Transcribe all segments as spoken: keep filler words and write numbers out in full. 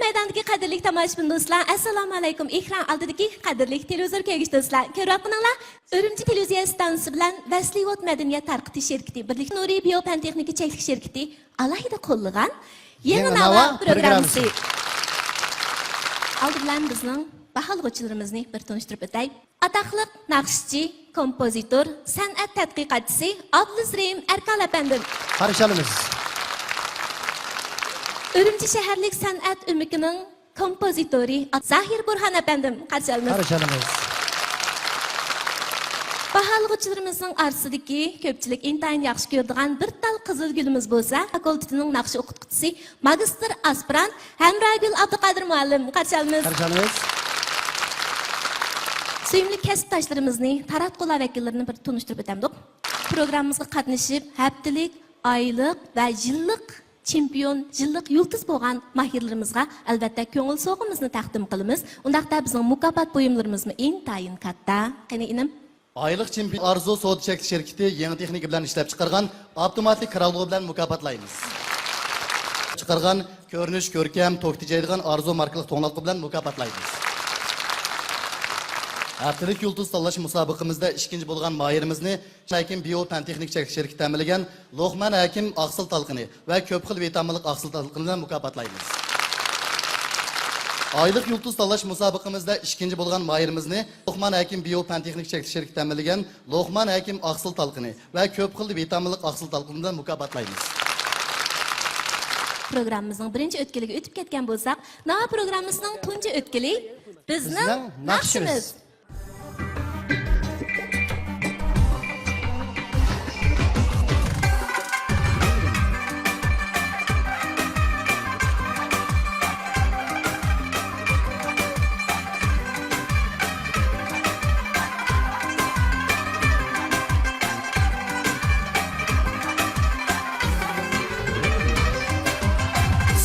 مەيداندىكى قەدىرلىك تاماشىبىن دوستلار، ئەسسالامۇ ئەلەيكۇم. ئېكران ئالدىدىكى قەدىرلىك تېلېۋىزور كۆرگۈچى دوستلار، كۆرۈۋاتقىنىڭلار ئۈرۈمچى تېلېۋىزىيە ئىستانسىسى بىلەن ۋەسلىۋوت مەدەنىيەت تارقىتىش شىركىتى بىرلىكتە نۇرى بىيو پەن تېخنىكا چەكلىك شىركىتى ئالاھىدە قوللىغان يېڭى يېڭى ناۋا ناۋا پروگراممىسى. پروگراممىسى. ئالدى بىلەن بىزنىڭ باھالىغۇچىلىرىمىزنى بىر تونۇشتۇرۇپ ئۆتەي. ئاتاقلىق ناخشىچى، كومپوزىتور، سەنئەت تەتقىقاتچىسى ئابدۇلرېھىم ئەركال ئەپەندىم. قارشى ئالىمىز. ئۈرۈمچى شەھەرلىك سەنئەت ئۆمىكىنىڭ كومپوزىتورى زاھىر بۇرھان ئەپەندىم. قارشى ئالىمىز. قارشى ئالىمىز. باھالىغۇچىلىرىمىزنىڭ ئارىسىدىكى كۆپچىلىك ئىنتايىن ياخشى كۆرىدىغان بىر تال قىزىل گۈلىمىز بولسا، فاكۇلتېتىنىڭ ناخشا ئوقۇتقۇچىسى، ماگىستىر ئاسپىرانت ھەمراگۈل ئابدۇقادىر مۇئەللىم، قارشى ئالىمىز. قارشى ئالىمىز. سۆيۈملۈك كەسىپداشلىرىمىزنى، تاراتقۇلار ۋەكىللىرىنى بىر تونۇشتۇرۇپ ئۆتەمدۇق. پروگراممىمىزغا قاتنىشىپ، ھەپتىلىك، ئايلىق ۋە يىللىق چېمپىيون، يىللىق يۇلتۇز بولغان ماھىرلىرىمىزغا، ئەلۋەتتە، كۆڭۈل سوۋغىمىزنى تەقدىم قىلىمىز. ئۇنداقتا بىزنىڭ مۇكاپات بۇيۇملىرىمىزمۇ ئىنتايىن كاتتا. قېنى، ئىنىم؟ ئايلىق چېمپىيون ئارزۇ سودا چەكلىك شىركىتى يېڭى تېخنىكا بىلەن ئىشلەپچىقارغان ئاپتوماتىك كىرئالغۇ بىلەن مۇكاپاتلايمىز. چىقارغان كۆرۈنۈش كۆركەم، توك تېجەيدىغان ئارزۇ ماركىلىق توڭلاتقۇ بىلەن مۇكاپاتلايمىز. ھەپتىلىك يۇلتۇز تاللاش مۇسابىقىمىزدە ئىككىنچى بولغان ماھىرىمىزنى ھەكىم بىيو پەن تېخنىك چەكلىك شىركىتى تەمىنلىگەن لوقمان ھەكىم ئاقسىل تالقىنى ۋە كۆپ خىل ۋىتامىنلىق ئاقسىل تالقىنى بىلەن مۇكاپاتلايمىز. ئايلىق يۇلتۇز تاللاش مۇسابىقىمىزدە ئىككىنچى بولغان ماھىرىمىزنى لوقمان ھەكىم بىيو پەن تېخنىك چەكلىك شىركىتى تەمىنلىگەن لوقمان ھەكىم ئاقسىل تالقىنى ۋە كۆپ خىل ۋىتامىنلىق ئاقسىل تالقىنى بىلەن مۇكاپاتلايمىز. پروگراممىمىزنىڭ بىرىنچى ئۆتكىلىگە ئۆتۈپ كەتكەن بولساق، ناۋا پروگراممىسىنىڭ تۇنجى ئۆتكىلى بىزنىڭ بىزنىڭ ناخشىمىز. ناخشىمىز.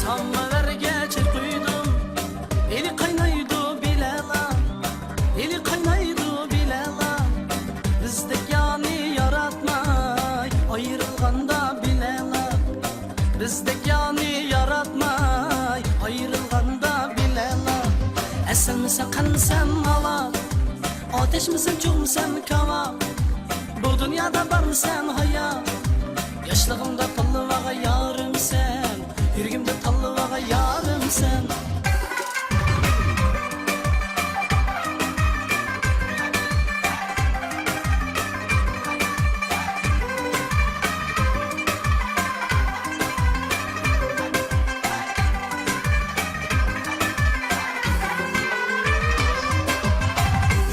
ساماۋەرگە چىر قۇيدۇم، ھېلى قاينايدۇ بىلەلا، ھېلى قاينايدۇ بىلەلا. بىزدەك يارنى ياراتماي ئايرىلغاندا بىلەلا، بىزدەك يارنى ياراتماي ئايرىلغاندا بىلەلا. ئەسەلمىسەن، قەندمىسەن ناۋا، ئاتەشمىسەن، چوغمىسەن كاۋا، بۇ دۇنيادا بارمىسەن ھايا. ياشلىقىمدا تاللىۋالغان يارىمسەن، يۈرىكىمدە تاللىۋالغان يارىمسەن.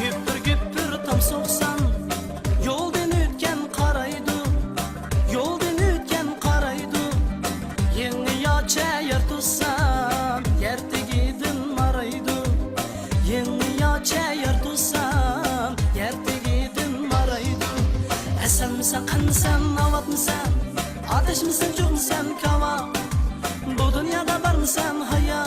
گۈپۈر گۈپۈر تام سوقسام، يولدىن ئۆتكەن قارايدۇ، يولدىن ئۆتكەن قارايدۇ. يېڭى ياچە يەر توسسام، يەر تېگىدىن مارايدۇ. يېڭى ياچە يەر توسسام، يەر تېگىدىن مارايدۇ. ئەسەلمىسەن، قەندمىسەن، ناۋاتمىسەن، ئاتەشمىسەن، چوغمىسەن كاۋا، بۇ دۇنيادا بارمىسەن ھايا.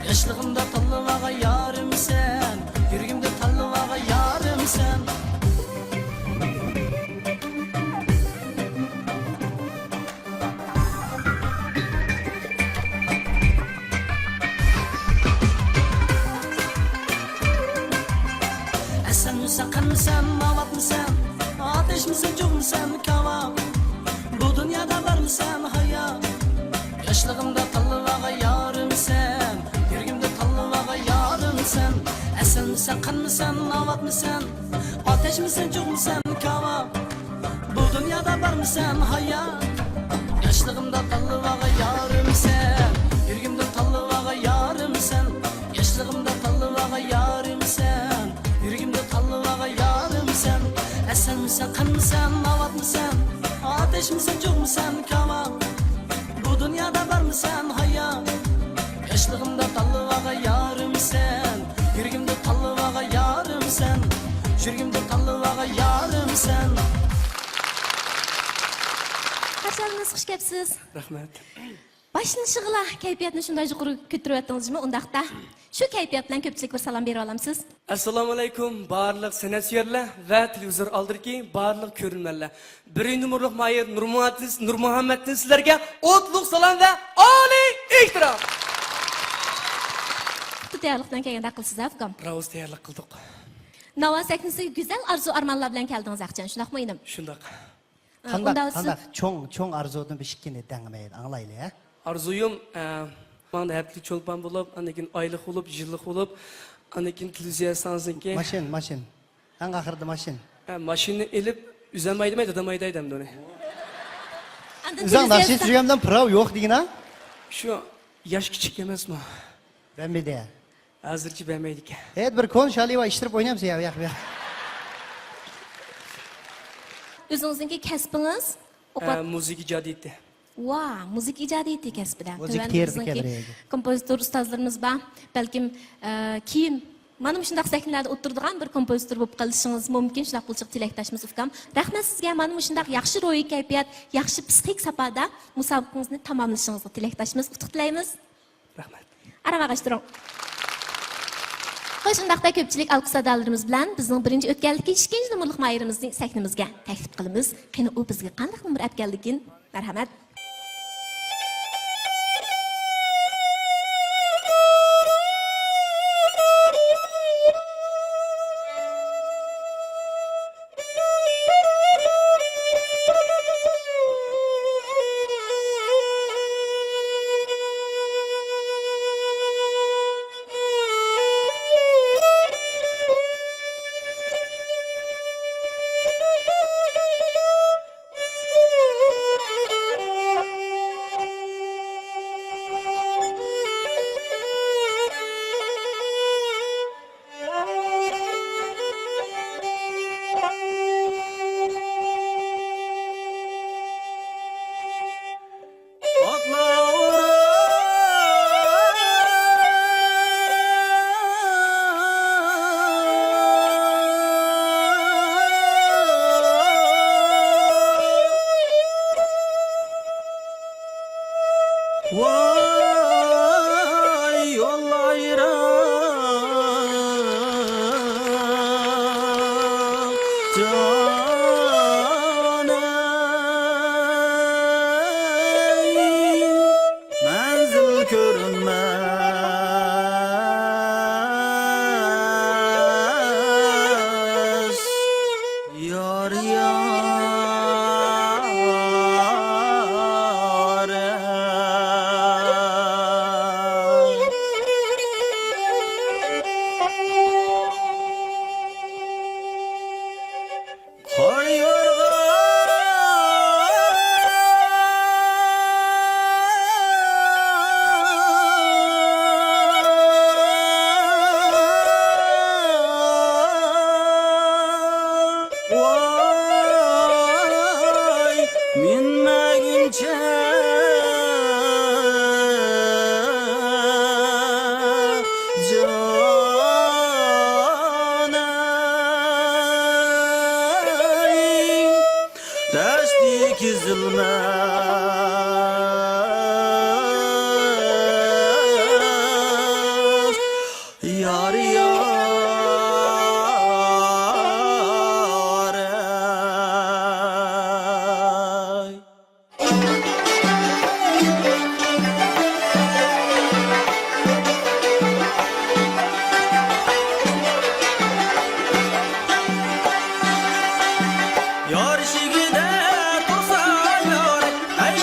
ياشلىقىمدا تاللىۋالغان يارىمسەن، يۈرىكىمدە تاللىۋالغان يارىمسەن. ئەسەلمىسەن، قەندمىسەن، ناۋاتمىسەن، ئاتەشمىسەن، چوغمىسەن كاۋا، بۇ دۇنيادا بارمىسەن ھايا. ياشلىقىمدا تاللىۋالغان يارىمسەن، يۈرىكىمدە تاللىۋالغان يارىمسەن. ئەسەلمىسەن، قەندمىسەن، ناۋاتمىسەن، ئاتەشمىسەن، چوغمىسەن كاۋا، بۇ دۇنيادا بارمىسەن ھايا. ياشلىقىمدا تاللىۋالغان يارىمسەن، يۈرىكىمدە تاللىۋالغان يارىمسەن. ياشلىقىمدا تاللىۋالغان يارىمسەن، يۈرىكىمدە تاللىۋالغان يارىمسەن. ئەسەلمىسەن، قەندمىسەن، ناۋاتمىسەن، ئاتەشمىسەن، چوغمىسەن كاۋا، بۇ دۇنيادا بارمىسەن ھايا. ياشلىقىمدا تاللىۋالغان يارىمسەن، يۈرىكىمدە تاللىۋالغان يارىمسەن، يۈرىكىمدە تاللىۋالغان يارىمسەن. قارشى ئالىمىز، خۇش كەپسىز. رەھمەت. باشلىنىشىغىلا كەيپىياتنى شۇنداق يۇقىرى كۆتۈرۈۋەتتىڭىزمۇ، ئۇنداقتا شۇ كەيپىيات بىلەن كۆپچىلىككە بىر سالام بېرىۋالامسىز؟ ئەسسالامۇئەلەيكۇم، بارلىق سەنئەت سۆيەرلەر ۋە تېلېۋىزور ئالدىدىكى بارلىق كۆرۈرمەنلەر. بىرىنچى نومۇرلۇق ماھىر نۇرمۇھەممەتنى، نۇرمۇھەممەتنى سىلەرگە ئوتلۇق سالام ۋە ئالىي ئېھتىرام. پۇختا تەييارلىق بىلەن كەلگەندەك قىلىسىز ھە ئۇكام؟ بىراۋ تەييارلىق قىلدۇق. ناۋا سەھنىسىگە گۈزەل ئارزۇ ئارمانلار بىلەن كەلدىڭىز ئەخچان، شۇنداقمۇ ئىنىم؟ شۇنداق. ئۇندا قانداق سىز قانداق چوڭ چوڭ ئارزۇدىن بىر ئىككىنى دەڭمەيلى ئاڭلايلى ھە؟ ئارزۇيۇم، ئە، ماڭدا ھەپتىلىك چولپان بولۇپ، ئاندىن كېيىن ئايلىق بولۇپ، يىللىق بولۇپ، ئاندىن كېيىن تېلېۋىزىيە ئىستانسىسىنىڭكى. ماشىنا، ماشىنا. ئەڭ ئاخىرىدا ماشىنا. ھە، ماشىنىنى ئېلىپ، ئۆزۈم ھەيدىمەي، دادام ھەيدەيدۇ ئەمدى ئۇنى. ئاندىن ئۆزۈڭ تېلېۋىزىيە ناشىنا ئىستا- سۈرگەندىن پىراۋ يوق دېگىنە؟ شۇ ياش كىچىك ئەمەسمۇ؟ بەرمىدى. ھازىرچە بەرمەيدىكەن. ھەي، بىر كون شالىۋا ئىشتىرىپ ئوينامسەن يا، ياق، ياق. ئۆزىڭىزنىڭكى كەسپىڭىز؟ ئوقۇۋات- ھە، مۇزىكا ئىجادىيىتى. ۋا، مۇزىكا ئىجادىيىتى كەسپىدە. مۇزىكا تۆۋەندە تېرىدىكەن بىزنىڭكى رېگى. كومپوزىتور ئۇستازلىرىمىز بار. بەلكىم، ئە، كېيىن مانا مۇشۇنداق سەھنىلەردە ئولتۇرىدىغان بىر كومپوزىتور بولۇپ قېلىشىڭىز مۇمكىن. شۇنداق بولۇشىغا تىلەكداشمىز ئۇكام. رەھمەت سىزگە مانا مۇشۇنداق ياخشى روھىي كەيپىيات، ياخشى پسىخىك ساپادا مۇسابىقىڭىزنى تاماملىشىڭىزغا تىلەكداشمىز. ئۇتۇق تىلەيمىز. رەھمەت. ئارام ئاغاشتۇرۇڭ. خوش، ئۇنداقتا كۆپچىلىك ئالقىش سادالىرىمىز بىلەن بىزنىڭ بىرىنچى ئۆتكەلدىكى ئىككىنچى نومۇرلۇق ماھىرىمىزنى سەھنىمىزگە تەكلىپ قىلىمىز. قېنى، ئۇ بىزگە قانداق نومۇر ئەپ كەلدىكىن؟ مەرھەمەت. ۋاي يوللار يىراق، جانىم، مەنزىل كۆرۈنمەس. يار، يار، قار يورغان. ۋاي، مىنمىگىنچە جانىم، دەشتى كېزىلمەس. يار، يار، ئەي. يار ئىشىكىدە تۇرسا يار، ئەي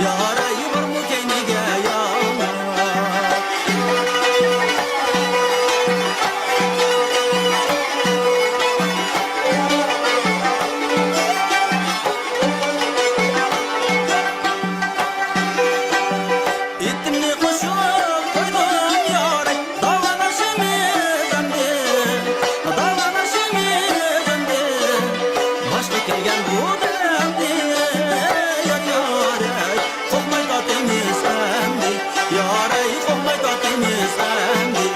يارەي بارمۇ كەينىگە يامان. ئېتىمنى قوشۇپ قويدۇم يارەي، داۋاناشىمىز ئەمدى، داۋاناشىمىز ئەمدى. باشقا كەلگەن بۇ دەردى، يار، يارەي، قوقماي تارتىمىز ئەمدى، يارەي، قوقماي تارتىمىز ئەمدى.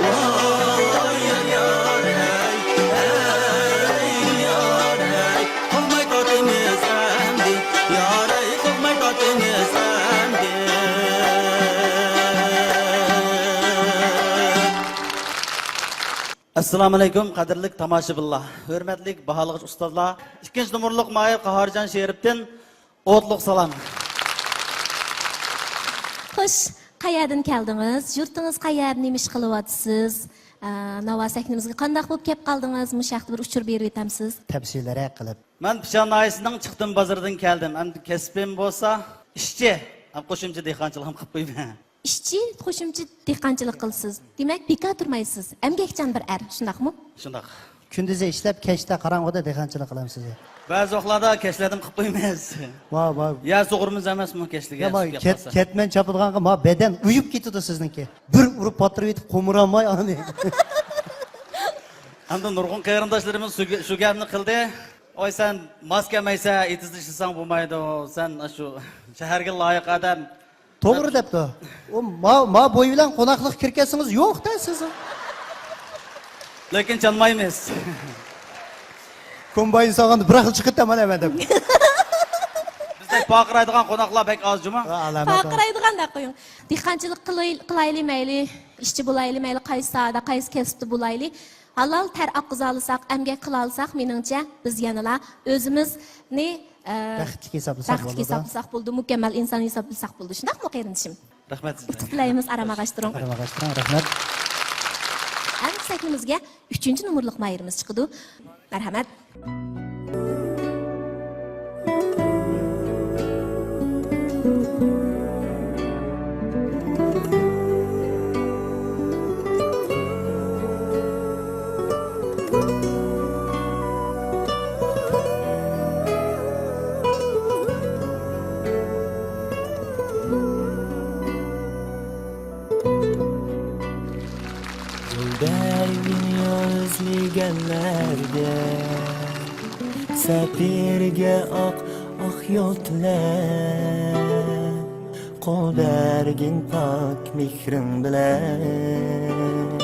ۋاي، يار، يارەي، ئەي، يارەي، قوقماي تارتىمىز ئەمدى، يارەي، قوقماي تارتىمىز ئەمدى. ئەسسالامۇئەلەيكۇم، قەدىرلىك تاماشىبىنلار، ھۆرمەتلىك باھالىغۇچى ئۇستازلار، ئىككىنچى نومۇرلۇق ماھىر قاھارجان شېرىپتىن ئوتلۇق سالام. خوش، قەيەردىن كەلدىڭىز؟ يۇرتىڭىز قەيەردە؟ نېمە ئىش قىلىۋاتىسىز؟ ئە، ناۋا سەھنىمىزگە قانداق بولۇپ كەپ قالدىڭىز؟ مۇشۇ ھەقتە بىر ئۇچۇر بېرىۋېتەمسىز؟ تەپسىلىيرەك قىلىپ. مەن پىشان ناھىيەسىنىڭ چىقتىم بازىرىدىن كەلدىم. ئەمدى كەسپىم بولسا ئىشچى، ھەم قوشۇمچە دېھقانچىلىقىمۇ قىلىپ قويىمەن. ئىشچى، قوشۇمچە دېھقانچىلىق قىلىسىز. دېمەك، بىكار تۇرمايسىز. ئەمگەكچان بىر ئەر، شۇنداقمۇ؟ شۇنداق. كۈندۈزى ئىشلەپ، كەچتە قاراڭغۇدا دېھقانچىلىق قىلامسىز؟ بەزى ۋاقىتلاردا كەچلەردىمۇ قىلىپ قويىمىز. ۋاي، ۋاي. يەر سۇغۇرىمىز ئەمەسمۇ كەچلىكى يا، سۇ ماي، كەپ كەت-، قالسا. كەتمەن چاپىدىغانغا ما بەدەن ئۇيۇپ كېتىدۇ سىزنىڭكى. بىر ئۇرۇپ پاتتۇرۇۋېتىپ قومۇرالماي ئانى. ئەمدى نۇرغۇن قېرىنداشلىرىمىز شۇ گە-، شۇ گەپنى قىلدى. ۋاي، سەن ماس كەلمەيسەن، ئېتىزدا ئىشلىسەڭ بولمايدۇ، سەن شۇ شەھەرگە لايىق ئادەم. توغرا دەپتۇ. ئۇ ما، ما بوي بىلەن قوناقلىققا كىرىپ كەتسىڭىز يوق-دە سىز. لېكىن چانمايمىز. كومباين سالغاندا بىراقلا چىقىپ كېتەمەن مەن دەپ. بىزدەك پارقىرايدىغان قوناقلار بەك ئاز جۇمۇ. ۋا، ئالامەت. پارقىرايدىغان دەپ قويۇڭ. دېھقانچىلىق قىلاي-، قىلايلى مەيلى، ئىشچى بولايلى مەيلى، قايسى ساھەدە، قايسى كەسىپتە بولايلى، ھالال تەر ئاققۇزالىساق، ئەمگەك قىلالىساق، مېنىڭچە بىز يەنىلا ئۆزىمىزنى، ئە، بەختلىك ھېسابلىساق بەختلىك بولىدۇ. ھېسابلىساق بولىدۇ، مۇكەممەل ئىنسان ھېسابلىساق بولىدۇ. شۇنداقمۇ، قېرىندىشىم؟ رەھمەت سىزگە. ئۇتۇق تىلەيمىز، ئارام ئاغاشتۇرۇڭ. ئارام ئاغاشتۇرۇڭ، رەھمەت. ئەمدى سەھنىمىزگە ئۈچىنچى نومۇرلۇق ماھىرىمىز چىقىدۇ. مەرھەمەت. يول بەرگىن يول ئىزلىگەنلەرگە، سەپىرىگە ئاق، ئاق يول تىلەپ. قول بەرگىن پاك مېھرىڭ بىلەن،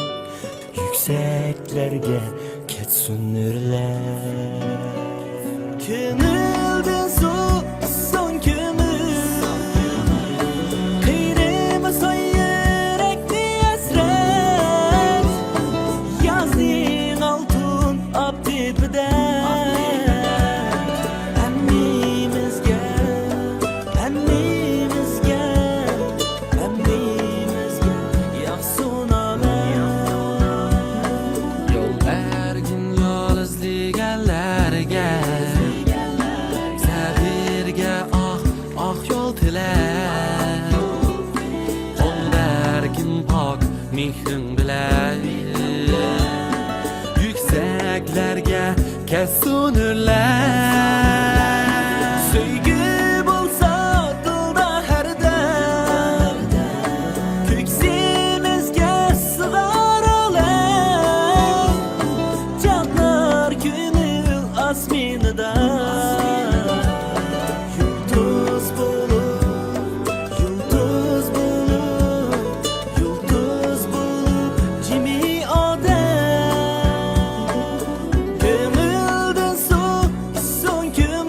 يۈكسەكلەرگە كەتسۇن نۇرلار. كۆڭۈلدىن سۇسسۇن كۆڭۈل، قىينىمىسۇن يۈرەكنى ھەسرەت. يازنىڭ ئالتۇن ئاپتېپىدە ھەممىمىزگە، ھەممىمىزگە، ھەممىمىزگە ياغسۇن ئامەت. يول بەرگىن يول ئىزلىگەنلەرگە، سەپىرىگە ئاق، ئاق يول تىلەپ. قول بەرگىن پاك مېھرىڭ بىلەن، يۈكسەكلەرگە كەتسۇن نۇرلار. سۆيگۈ بولسا دىلدا ھەردەم، كۆكسىمىزگە سىغار ئالەم. چاقنار كۆڭۈل ئاسمىنىدا، يۇلتۇز بولۇپ، يۇلتۇز بولۇپ، يۇلتۇز بولۇپ جىمى ئادەم. كۆڭۈلدىن سۇسسۇن كۆڭۈل.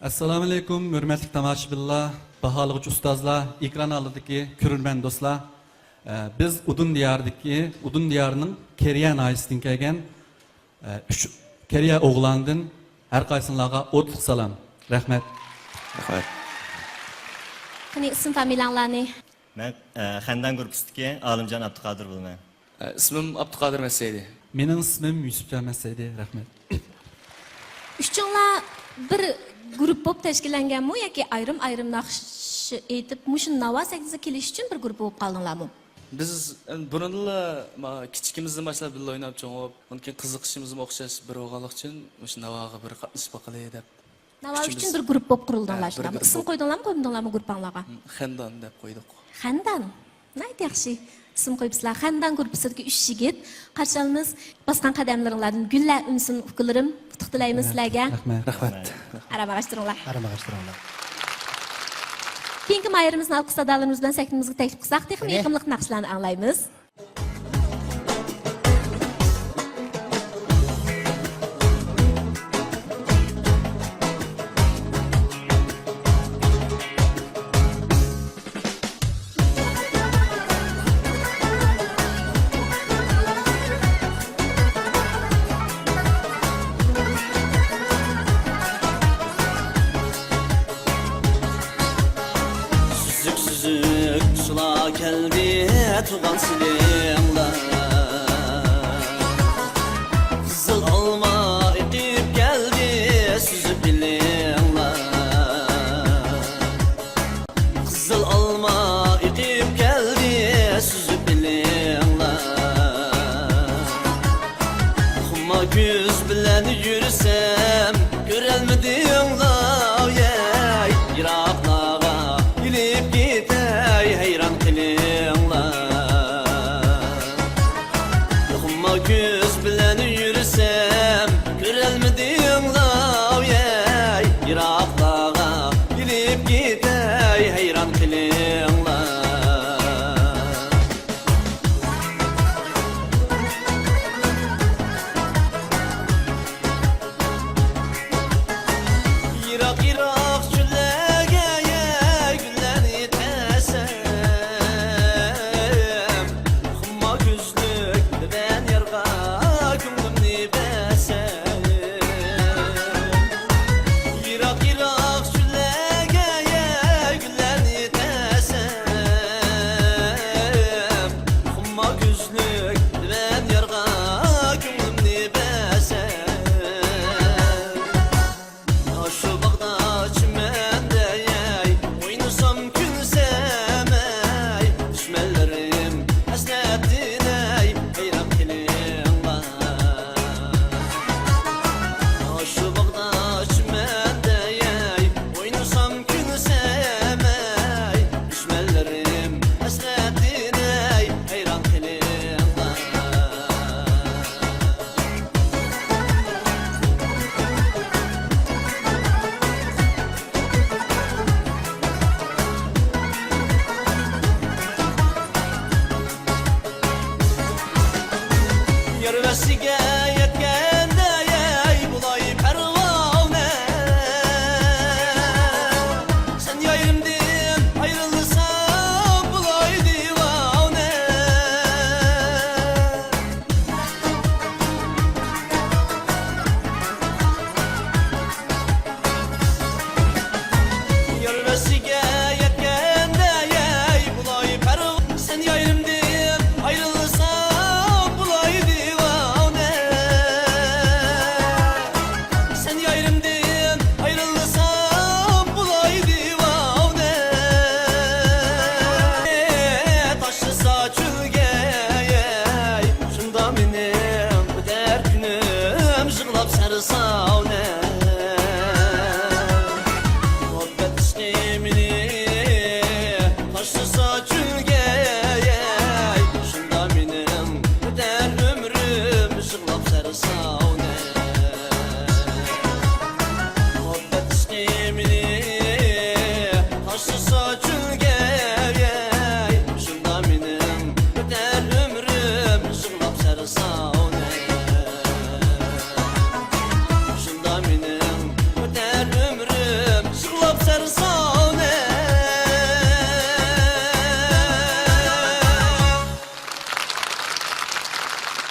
ئەسسالامۇئەلەيكۇم، ھۆرمەتلىك تاماشىبىنلار، باھالىغۇچى ئۇستازلار، ئېكران ئالدىدىكى كۆرۈرمەن دوستلار. ئە، بىز ئۇدۇن دىيارىدىكى، ئۇدۇن دىيارىنىڭ كېرىيە ناھىيەسىدىن كەلگەن، ئە، ئۈچ كېرىيە ئوغلانىدىن ھەر قايسىڭلارغا ئوتلۇق سالام. رەھمەت. رەھمەت. قېنى، ئىسىم فامىلەڭلارنى؟ مەن، ئە، خەندان گۇرۇپپىسىدىكى ئالىمجان ئابدۇقادىر بولىمەن. ئە، ئىسمىم ئابدۇقادىر مەسسەيدى. مېنىڭ ئىسمىم يۈسۈپجان مەسسەيدى. رەھمەت. ئۈچۈڭلار بىر گۇرۇپپا بولۇپ تەشكىللەنگەنمۇ ياكى ئايرىم-ئايرىم ناخشا ئېيتىپ، مۇشۇ ناۋا سەھنىسىگە كېلىش ئۈچۈن بىر گۇرۇپپا بولۇپ قالدىڭلارمۇ؟ بىز، ئە، بۇرۇندىلا، ما، كىچىكىمىزدىن باشلاپ بىللە ئويناپ چوڭ بولۇپ، ئۇنىڭ كېيىن قىزىقىشىمىزمۇ ئوخشاش بىر بولغانلىقى ئۈچۈن مۇشۇ ناۋاغا بىر قاتنىشىپ باقايلى دەپ. ناۋا ئۈچۈن بىر گۇرۇپپا بولۇپ قۇرۇلدۇڭلار، ھە، بىر شۇنداقمۇ؟ گۇرۇپپا. ئىسىم قويدۇڭلارمۇ، قويمىدىڭلارمۇ گۇرۇپپاڭلارغا؟ ھىم، خەندان دەپ قويدۇق. خەندان؟ ناھايىتى ياخشى ئىسىم قويۇپسىلەر. خەندان گۇرۇپپىسىدىكى ئۈچ يىگىت. قارشى ئالىمىز، باسقان قەدەملىرىڭلاردىن گۈللەر ئۈنسۇن، ئۇكىلىرىم. ئۇتۇق تىلەيمىز سىلەرگە. رەھمەت. رەھمەت. ئارام ئاغاشتۇرۇڭلار. ئارام ئاغاشتۇرۇڭلار. كېيىنكى ماھىرىمىزنى ئالقىش سادالىرىمىز بىلەن سەھنىمىزگە تەكلىپ قىلساق، تېخىمۇ قېنى. يېقىملىق ناخشىلارنى ئاڭلايمىز. سۈزۈك سۈزۈك قۇشلار كەلدى، تۇغان سېلىڭلار. قىزىل ئالما ئېقىپ كەلدى، سۈزۈپ ئېلىڭلار. قىزىل ئالما ئېقىپ كەلدى، سۈزۈپ ئېلىڭلار. خۇمار كۆز بىلەن يۈرسەم، كۆرەلمىدىڭلار، يەي، يىراقلارغا ئېلىپ كېتەي، ھەيران قېلىڭلار. خۇمار كۆز بىلەن يۈرسەم، كۆرەلمىدىڭلار، يەي، يىراقلارغا ئېلىپ كېتەي، ھەيران قېلىڭلار. يىراق، يىراق چۆللەرگە، يەي، گۈللەرنى تەرسەم.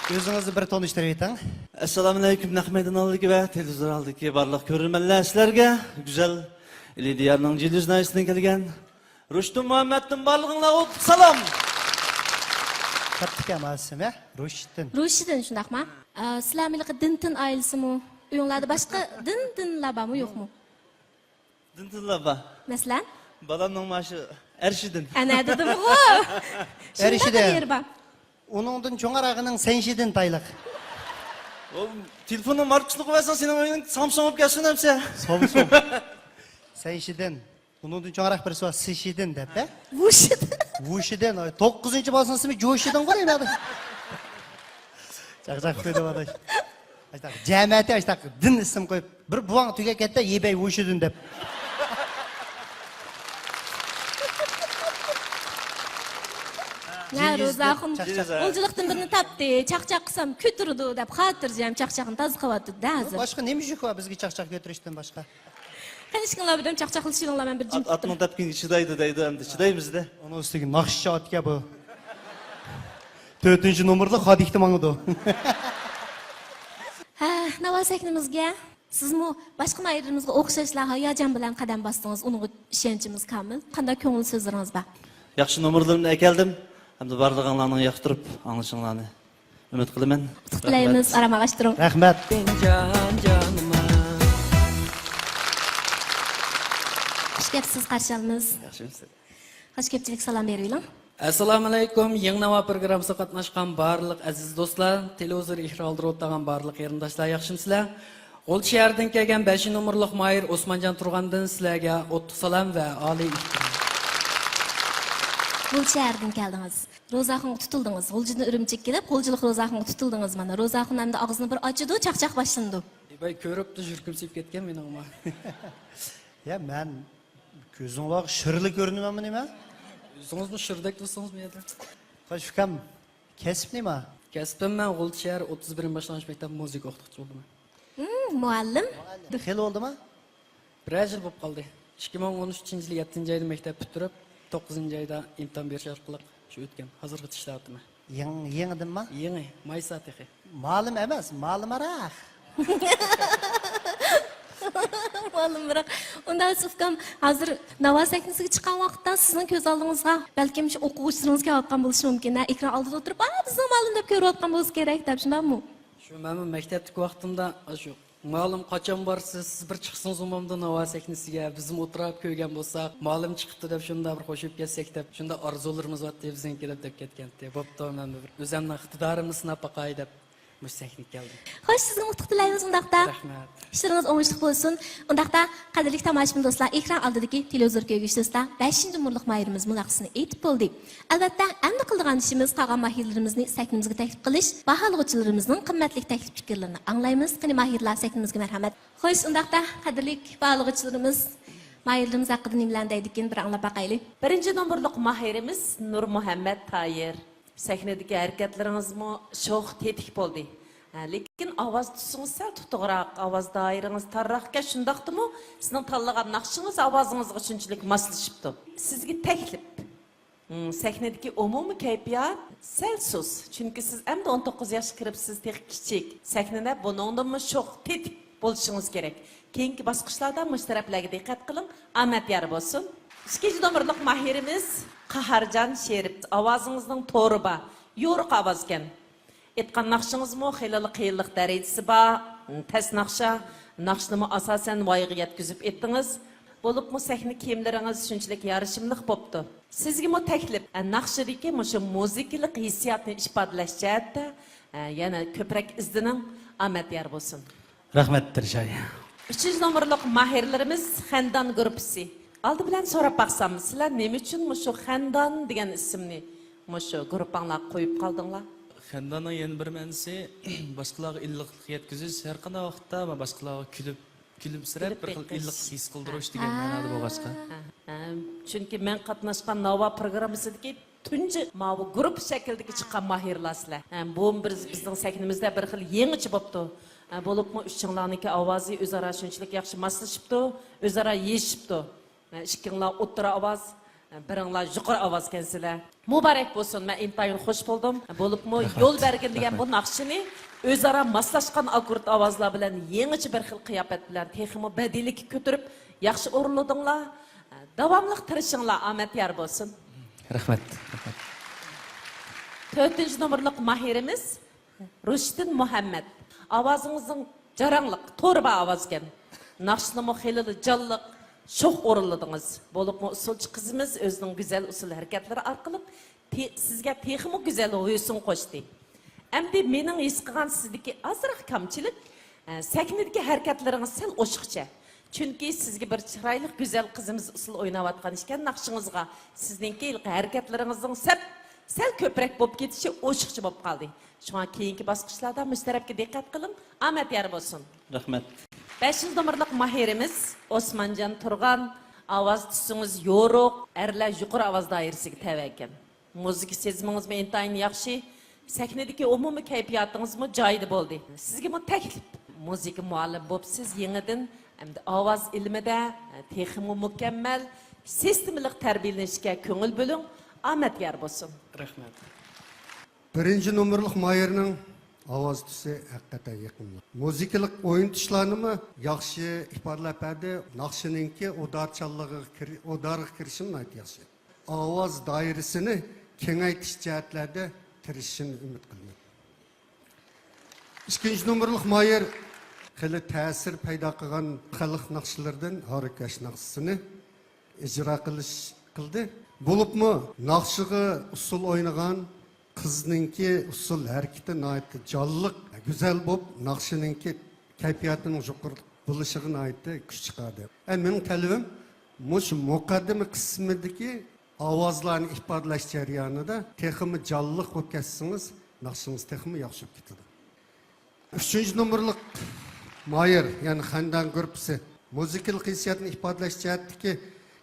ئۆزىڭىزنى بىر تونۇشتۇرۇۋېتىڭ. ئەسسالامۇئەلەيكۇم، نەق مەيدان ئالدىدىكى ۋە تېلېۋىزور ئالدىدىكى بارلىق كۆرۈرمەنلەر، سىلەرگە گۈزەل ئىلى دىيارنىڭ جىلىز ناھىيەسىدىن كەلگەن رۇشتۇم مۇھەممەتتىن بارلىقىڭلارغا ئوتلۇق سالام. قاتتىق ئەمەس، ھە؟ رۇشتىن. رۇشتىن، شۇنداقما؟ ئا، سىلەرمۇ ھېلىقى دىنتىن ئائىلىسىمۇ؟ ئۆيۈڭلاردا باشقا دىن، دىنلار بارمۇ، يوقمۇ؟ دىن، دىنلار بار. مەسىلەن؟ بالامنىڭ ماشۇ ئەرشىدىن. ئەنە دېدىمغۇ. شۇنداق ئەرشىدىن. يېرى بار. ئۇنىڭدىن چوڭراقىنىڭ سەنشىدىن تايلىق. ئۇ تېلېفوننىڭ ماركىسىنى قويۇۋەتسەڭ، سېنىڭ ئۆيۈڭ سامسۇڭ بولۇپ كەتسۇن ئەمسە. سامسۇڭ. سەنشىدىن. ئۇنىڭدىن چوڭراق بىرسى بار، سىشىدىن دەپ، ھە؟ ۋۇشىدىن. ۋۇشىدىن. ئاي، توققۇزىنچى بالىسىنىڭ ئىسمى جوشىدىن قويۇۋەتتى. چاقچاق قويدۇم، ئاداش. ئاشتاق، جەمەتى ئاشتاق دىن ئىسىم قويۇپ، بىر بوۋاڭ تۈگەپ كەتتى، يېبەي ۋۇشىدىن دەپ. نە، جىلىزنى روزاخۇن چاقچاق. غۇلجىلىقتىن بىرنى تاپتى، چاقچاق قىلسام كۆتۈرىدۇ دەپ، خاتىرجەم چاقچاقنى تازا قىلىۋاتىدۇ-دە ھازىر. باشقا نېمە ئىشىك بار بىزگە چاقچاق كۆتۈرۈشتىن باشقا؟ قېنى ئىككىڭلار بىردەم چاقچاقلىشىۋېلىڭلار، مەن بىر جىم ئات-، ئاتنىڭ تەپكىنىگە چىدايدۇ دەيدۇ، ئەمدى چىدايمىز-دە. ئۇنىڭ ئۈستىگە ناخشىچى ئاتكەن بۇ. تۆتىنچى نومۇرلۇق خادىكتە ماڭىدۇ. ھە، ناۋا سەھنىمىزگە سىزمۇ باشقا ماھىرلىرىمىزغا ئوخشاشلا ھاياجان بىلەن قەدەم باستىڭىز، ئۇنىڭغا ئىشەنچىمىز كامىل. قانداق كۆڭۈل سۆزلىرىڭىز بار؟ ياخشى نومۇرلىرىمنى ئەكەلدىم. ھەمدە بارلىقىڭلارنىڭ ياقتۇرۇپ ئاڭلىشىڭلارنى ئۈمىد قىلىمەن. ئۇتۇق تىلەيمىز، رەھمەت. ئارام ئاغاشتۇرۇڭ. رەھمەت. جان جانىما. خۇش كەپسىز، قارشى ئالىمىز. ياخشىمۇسىز؟ خۇش، كۆپچىلىك سالام بېرىۋېلىڭ. ئەسسالامۇئەلەيكۇم، يېڭى ناۋا پروگراممىسىغا قاتناشقان بارلىق ئەزىز دوستلار، تېلېۋىزور ئېكرانى ئالدىدا ئولتۇرغان بارلىق قېرىنداشلار، ياخشىمۇسىلەر؟ غۇلجا شەھىرىدىن كەلگەن بەشىنچى نومۇرلۇق ماھىر ئوسمانجان تۇرغاندىن سىلەرگە ئوتلۇق سالام ۋە ئالىي ئېھتىرام. غۇلجا شەھىرىدىن كەلدىڭىز. روزاخۇنغا تۇتۇلدىڭىز. غۇلجىدىن ئۈرۈمچىگە كېلىپ، غۇلجىلىق روزاخۇنغا تۇتۇلدىڭىز مانا. روزاخۇن ئەمدى ئاغزىنى بىر ئاچىدۇ، چاقچاق باشلىنىدۇ. ئېباي، كۆرۈپتۇ، يۈرىكىم سېلىپ كەتكەن مېنىڭمۇ. يا، مەن كۆزۈڭلارغا شىرلىك كۆرۈنىمەنمۇ نېمە؟ ئۆزىڭىزمۇ شىردەك تۇرسىڭىز بۇ يەردە. خوش، ئۇكام، كەسىپ نېمە؟ كەسپىم، مەن غۇلجا شەھەر ئوتتۇز بىرىنچى باشلانغۇچ مەكتەپ مۇزىكا ئوقۇتقۇچى بولدۇم. مم، مۇئەللىم. خېلى بولدىما؟ بىرەر يىل بولۇپ قالدى. ئىككى مىڭ ئون ئۈچىنچى يىلى يەتتىنچى ئايدا مەكتەپ پۈتتۈرۈپ، توققۇزىنچى ئايدا ئىمتىھان بېرىش ئارقىلىق شۇ ئۆتكەن. ھازىرغىچە ئىشلەۋاتىمەن. يېڭى، يېڭىدىنما؟ يېڭى، مايسا تېخى. مالىم ئەمەس، مالىماراق. مالىماراق. ئۇنداق بولسا ئۇكام، ھازىر ناۋا سەھنىسىگە چىققان ۋاقىتتا سىزنىڭ كۆز ئالدىڭىزغا بەلكىم شۇ ئوقۇغۇچىلىرىڭىز كېلىۋاتقان بولۇشى مۇمكىن، ھە؟ ئېكران ئالدىدا ئولتۇرۇپ، «ئا، بىزنىڭ مالىم» دەپ كۆرۈۋاتقان بولسا كېرەك دەپ، شۇنداقمۇ؟ شۇ مەنمۇ مەكتەپتىكى ۋاقتىمدا ئاشۇ «مالىم، قاچان بارىسىز؟ سىز بىر چىقسىڭىزمۇ بولمامدۇ ناۋا سەھنىسىگە؟ بىزمۇ ئولتۇراپ كۆرگەن بولساق، مالىم چىقىپتۇ دەپ، شۇنداق بىر خوش بولۇپ كەتسەك» دەپ، شۇنداق ئارزۇلىرىمىز بارتتى بىزنىڭكى دەپ، دەپ كەتكەنتى. بوپتۇ، مەن بىر ئۆزۈمنىڭ ئىقتىدارىمنى سىناپ باقاي دەپ مۇشۇ سەھنىگە كەلدىم. خوش، سىزگە ئۇتۇق تىلەيمىز ئۇنداقتا. رەھمەت. ئىشلىرىڭىز ئوڭۇشلۇق بولسۇن. ئۇنداقتا، قەدىرلىك تاماشىبىن دوستلار، ئېكران ئالدىدىكى تېلېۋىزور كۆرگۈچى دوستلار، بەشىنچى نومۇرلۇق ماھىرىمىزمۇ ناخشىسىنى ئېيتىپ بولدى. ئەلۋەتتە، ئەمدى قىلىدىغان ئىشىمىز قالغان ماھىرلىرىمىزنى سەھنىمىزگە تەكلىپ قىلىش، باھالىغۇچىلىرىمىزنىڭ قىممەتلىك تەكلىپ پىكىرلىرىنى ئاڭلايمىز. قېنى، ماھىرلار، سەھنىمىزگە مەرھەمەت. خوش، ئۇنداقتا، قەدىرلىك باھالىغۇچىلىرىمىز ماھىرلىرىمىز ھەققىدە نېمىلەرنى دەيدىكىن، بىر ئاڭلاپ باقايلى. بىرىنچى نومۇرلۇق ماھىرىمىز نۇرمۇھەممەت تايىر. سەھنىدىكى ھەرىكەتلىرىڭىزمۇ شوخ، تېتىك بولدى. ھە، لېكىن ئاۋاز تۈسىڭىز سەل تۇتۇقراق، ئاۋاز دائىرىڭىز تارراقكەن، شۇنداقتىمۇ سىزنىڭ تاللىغان ناخشىڭىز ئاۋازىڭىزغا شۇنچىلىك ماسلىشىپتۇ. سىزگە تەكلىپ. ھىم، سەھنىدىكى ئومۇمىي كەيپىيات سەل سۇس، چۈنكى سىز ئەمدى ئون توققۇز ياشقا كىرىپسىز، تېخى كىچىك. سەھنىدە بۇنىڭدىنمۇ شوخ، تېتىك بولۇشىڭىز كېرەك. كېيىنكى باسقۇچلاردا مۇشۇ تەرەپلەرگە دىققەت قىلىڭ. ئامەت يار بولسۇن. ئىككىنچى نومۇرلۇق ماھىرىمىز قاھارجان شېرىپ. ئاۋازىڭىزنىڭ تورى بار، يورۇق ئاۋازكەن. ئېيتقان ناخشىڭىزمۇ خېلىلا قىيىنلىق دەرىجىسى بار، تەس ناخشا، ناخشىنىمۇ ئاساسەن ۋايىغا يەتكۈزۈپ ئېيتتىڭىز. بولۇپمۇ سەھنە كىيىملىرىڭىز شۇنچىلىك يارىشىملىق بوپتۇ. سىزگىمۇ تەكلىپ، ناخشىدىكى مۇشۇ مۇزىكىلىق ھېسسىياتنى ئىپادىلەش جەھەتتە يەنە كۆپرەك ئىزدىنىڭ. ئامەت يار بولسۇن. رەھمەت، تىرىشاي. ئۈچىنچى نومۇرلۇق ماھىرلىرىمىز خەندان گۇرۇپپىسى. ئالدى بىلەن سوراپ باقسام، سىلەر نېمە ئۈچۈن مۇشۇ خەندان دېگەن ئىسىمنى مۇشۇ گۇرۇپپاڭلارغا قويۇپ قالدىڭلار؟ خەنداننىڭ يەنە بىر مەنىسى، باشقىلارغا ئىللىقلىق يەتكۈزۈش، ھەر قانداق ۋاقىتتا باشقىلارغا كۈلۈپ، كۈلۈمسىرەپ، كۈلۈپ بىر خىل بېقىش. ئىللىق ھېس قىلدۇرۇش دېگەن ھە. مەنادا بولغاچقا. ھە، ھە. چۈنكى مەن قاتناشقان ناۋا پروگراممىسىدىكى تۇنجى ماۋۇ گۇرۇپپا شەكلىدىكى چىققان ماھىرلار سىلەر. ھە، بۇ بىز، بىزنىڭ سەھنىمىزدە بىر خىل يېڭىچە بوپتۇ. ھە، بولۇپمۇ ئۈچىڭلارنىڭكى ئاۋازى ئۆزئارا شۇنچىلىك ياخشى ماسلىشىپتۇ، ئۆزئارا يېشىپتۇ. ھە، ئىككىڭلار ئوتتۇرا ئاۋاز، بىرىڭلار يۇقىرى ئاۋازكەنسىلەر. مۇبارەك بولسۇن، مەن ئىنتايىن خۇش بولدۇم. بولۇپمۇ رەھمەت. يول بەرگىن دېگەن بۇ رەھمەت. ناخشىنى ئۆزئارا ماسلاشقان ئاككورد ئاۋازلار بىلەن يېڭىچە بىر خىل قىياپەت بىلەن تېخىمۇ بەدىلىككە كۆتۈرۈپ، ياخشى ئورۇنلىدىڭلار. داۋاملىق تىرىشىڭلار، ئامەت يار بولسۇن. رەھمەت. رەھمەت. تۆتىنچى نومۇرلۇق ماھىرىمىز رۇشتىن مۇھەممەت. ئاۋازىڭىزنىڭ جاراڭلىق، توربا ئاۋازكەن. ناخشىنىمۇ خېلىلا جانلىق، شوخ ئورۇنلىدىڭىز. بولۇپمۇ ئۇسسۇلچى قىزىمىز ئۆزىنىڭ گۈزەل ئۇسسۇل ھەرىكەتلىرى ئارقىلىق تې-، سىزگە تېخىمۇ گۈزەل ھۆسن قوشتى. ئەمدى مېنىڭ ھېس قىلغان سىزدىكى ئازراق كامچىلىق، ئە، سەھنىدىكى ھەرىكەتلىرىڭىز سەل ئوشۇقچە. چۈنكى سىزگە بىر چىرايلىق گۈزەل قىزىمىز ئۇسسۇل ئويناۋاتقان ئىكەن، ناخشىڭىزغا سىزنىڭكى ھېلىقى ھەرىكەتلىرىڭىزنىڭ سەپ، سەل كۆپرەك بولۇپ كېتىشى ئوشۇقچە بولۇپ قالدى. شۇڭا كېيىنكى باسقۇچلاردا مۇشۇ تەرەپكە دىققەت قىلىڭ. ئامەت يار بولسۇن. رەھمەت. بەشىنچى نومۇرلۇق ماھىرىمىز ئوسمانجان تۇرغان. ئاۋاز تۈسىڭىز يورۇق، ئەرلەر يۇقىرى ئاۋاز دائىرىسىگە تەۋە ئىكەن. مۇزىكا سېزىمىڭىزمۇ ئىنتايىن ياخشى. سەھنىدىكى ئومۇمىي كەيپىياتىڭىزمۇ جايىدا بولدى. سىزگىمۇ تەكلىپ. مۇزىكا مۇئەللىمى بوپسىز يېڭىدىن. ئەمدى ئاۋاز ئىلمىدە تېخىمۇ مۇكەممەل، سىستېمىلىق تەربىيەلىنىشكە كۆڭۈل بۆلۈڭ. ئامەت يار بولسۇن. رەھمەت. بىرىنچى نومۇرلۇق ماھىرنىڭ ئاۋاز تۈسى ھەقىقەتەن يېقىملىق. مۇزىكىلىق ئوينىتىشلارنىمۇ ياخشى ئىپادىلەپ بەردى. ناخشىنىڭكى ئۇدارچانلىقىغا كىر-، ئۇدارغا كىرىشىمۇ ناھايىتى ياخشى. ئاۋاز دائىرىسىنى كېڭەيتىش جەھەتلەردە تىرىشىشىنى ئۈمىد قىلىمەن. ئىككىنچى نومۇرلۇق ماھىر خېلى تەسىر پەيدا قىلغان خەلق ناخشىلىرىدىن ھارۋىكاش ناخشىسىنى ئىجرا قىلىش، قىلدى. بولۇپمۇ ناخشىغا ئۇسسۇل ئوينىغان، قىزنىڭكى ئۇسسۇل ھەرىكىتى ناھايىتى جانلىق، گۈزەل بولۇپ، ناخشىنىڭكى كەيپىياتىنىڭ يۇقىرى بولۇشىغا ناھايىتى كۈچ چىقاردى. ئە، مېنىڭ تەلىپىم، مۇشۇ مۇقەددىمە قىسمىدىكى ئاۋازلارنى ئىپادىلەش جەريانىدا تېخىمۇ جانلىق بولۇپ كەتسىڭىز، ناخشىڭىز تېخىمۇ ياخشى بولۇپ كېتىدۇ. ئۈچىنچى نومۇرلۇق ماھىر، يەنى خەندان گۇرۇپپىسى. مۇزىكىلىق ھېسسىياتنى ئىپادىلەش جەھەتتىكى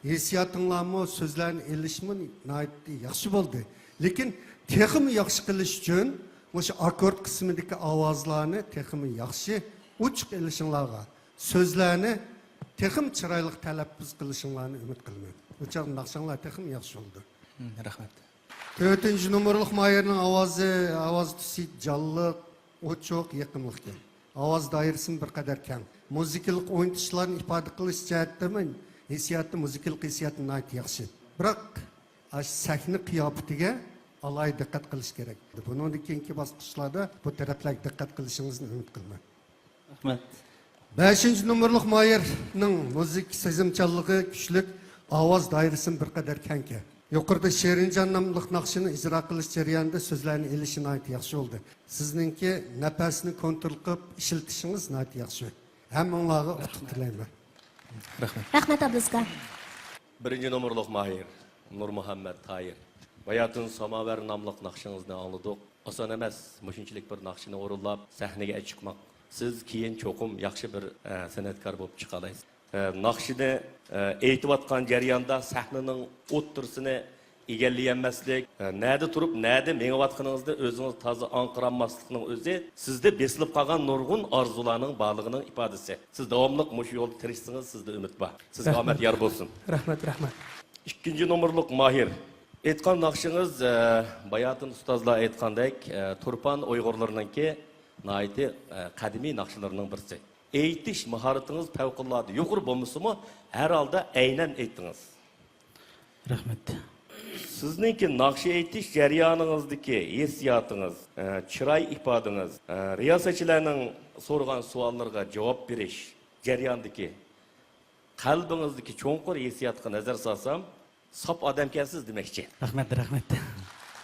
ھېسسىياتىڭلارمۇ، سۆزلەرنى ئېلىشمۇ ناھايىتى ياخشى بولدى. لېكىن تېخىمۇ ياخشى قىلىش ئۈچۈن مۇشۇ ئاككورد قىسمىدىكى ئاۋازلارنى تېخىمۇ ياخشى، ئوچۇق ئېلىشىڭلارغا، سۆزلەرنى تېخىمۇ چىرايلىق تەلەپپۇز قىلىشىڭلارنى ئۈمىد قىلىمەن. ئۇ چاغدا ناخشاڭلار تېخىمۇ ياخشى بولىدۇ. مم، رەھمەت. تۆتىنچى نومۇرلۇق ماھىرنىڭ ئاۋازى، ئاۋاز تۈسى جانلىق، ئوچۇق، يېقىملىقكەن. ئاۋاز دائىرىسىمۇ بىر قەدەر كەڭ. مۇزىكىلىق ئوينىتىشلارنى ئىپادە قىلىش جەھەتتىمۇ ھېسسىياتى، مۇزىكىلىق ھېسسىياتى ناھايىتى ياخشى. بىراق، ئاشۇ سەھنە قىياپىتىگە ئالاھىدە دىققەت قىلىش كېرەك. بۇنىڭدىن كېيىنكى باسقۇچلاردا بۇ تەرەپلەرگە دىققەت قىلىشىڭىزنى ئۈمىد قىلىمەن. رەھمەت. بەشىنچى نومۇرلۇق ماھىرنىڭ مۇزىكا سېزىمچانلىقى كۈچلۈك، ئاۋاز دائىرىسىمۇ بىر قەدەر كەڭكەن. يۇقىرىدا شېرىنجان ناملىق ناخشىنى ئىجرا قىلىش جەريانىدا سۆزلەرنى ئېلىشى ناھايىتى ياخشى بولدى. سىزنىڭكى نەپەسنى كونترول قىلىپ ئىشلىتىشىڭىز ناھايىتى ياخشى. ھەممىڭلارغا ئۇتۇق تىلەيمەن. رەھمەت. رەھمەت، ئابلىز ئاكا. بىرىنچى نومۇرلۇق ماھىر نۇرمۇھەممەت تاھىر. باياتىن ساماۋەر ناملىق ناخشىڭىزنى ئاڭلىدۇق. ئاسان ئەمەس، مۇشۇنچىلىك بىر ناخشىنى ئورۇنلاپ، سەھنىگە چىقماق. سىز كېيىن چوقۇم ياخشى بىر، ئە، سەنئەتكار بولۇپ چىقالايسىز. ئە، ناخشىنى، ئە، ئېيتىۋاتقان جەرياندا سەھنىنىڭ ئوتتۇرىسىنى ئىگىلىيەلمەسلىك، ئە، نەدە تۇرۇپ، نەدە مېڭىۋاتقىنىڭىزنى ئۆزىڭىز تازا ئاڭقىرالماسلىقنىڭ ئۆزى سىزدە بېسىلىپ قالغان نۇرغۇن ئارزۇلارنىڭ بارلىقىنىڭ ئىپادىسى. سىز داۋاملىق مۇشۇ يولدا تىرىشسىڭىز، سىزدە ئۈمىد بار. سىزگە رەھمەت. ئامەت يار بولسۇن. رەھمەت، رەھمەت. ئىككىنچى نومۇرلۇق ماھىر. ئېيتقان ناخشىڭىز، ئە، باياتىن ئۇستازلار ئېيتقاندەك، ئە، تۇرپان ئۇيغۇرلىرىنىڭكى ناھايىتى، ئە، قەدىمىي ناخشىلىرىنىڭ بىرسى. ئېيتىش ماھارىتىڭىز پەۋقۇلئاددە يۇقىرى بولمىسىمۇ، ھەر ھالدا ئەينەن ئېيتتىڭىز. رەھمەت. سىزنىڭكى ناخشا ئېيتىش جەريانىڭىزدىكى ھېسسىياتىڭىز، ئە، چىراي ئىپادىڭىز، ئە، رىياسەتچىلەرنىڭ سورىغان سوئاللىرىغا جاۋاب بېرىش جەريانىدىكى قەلبىڭىزدىكى چوڭقۇر ھېسسىياتقا نەزەر سالسام، ساپ ئادەمكەنسىز دېمەكچى. رەھمەت، رەھمەت.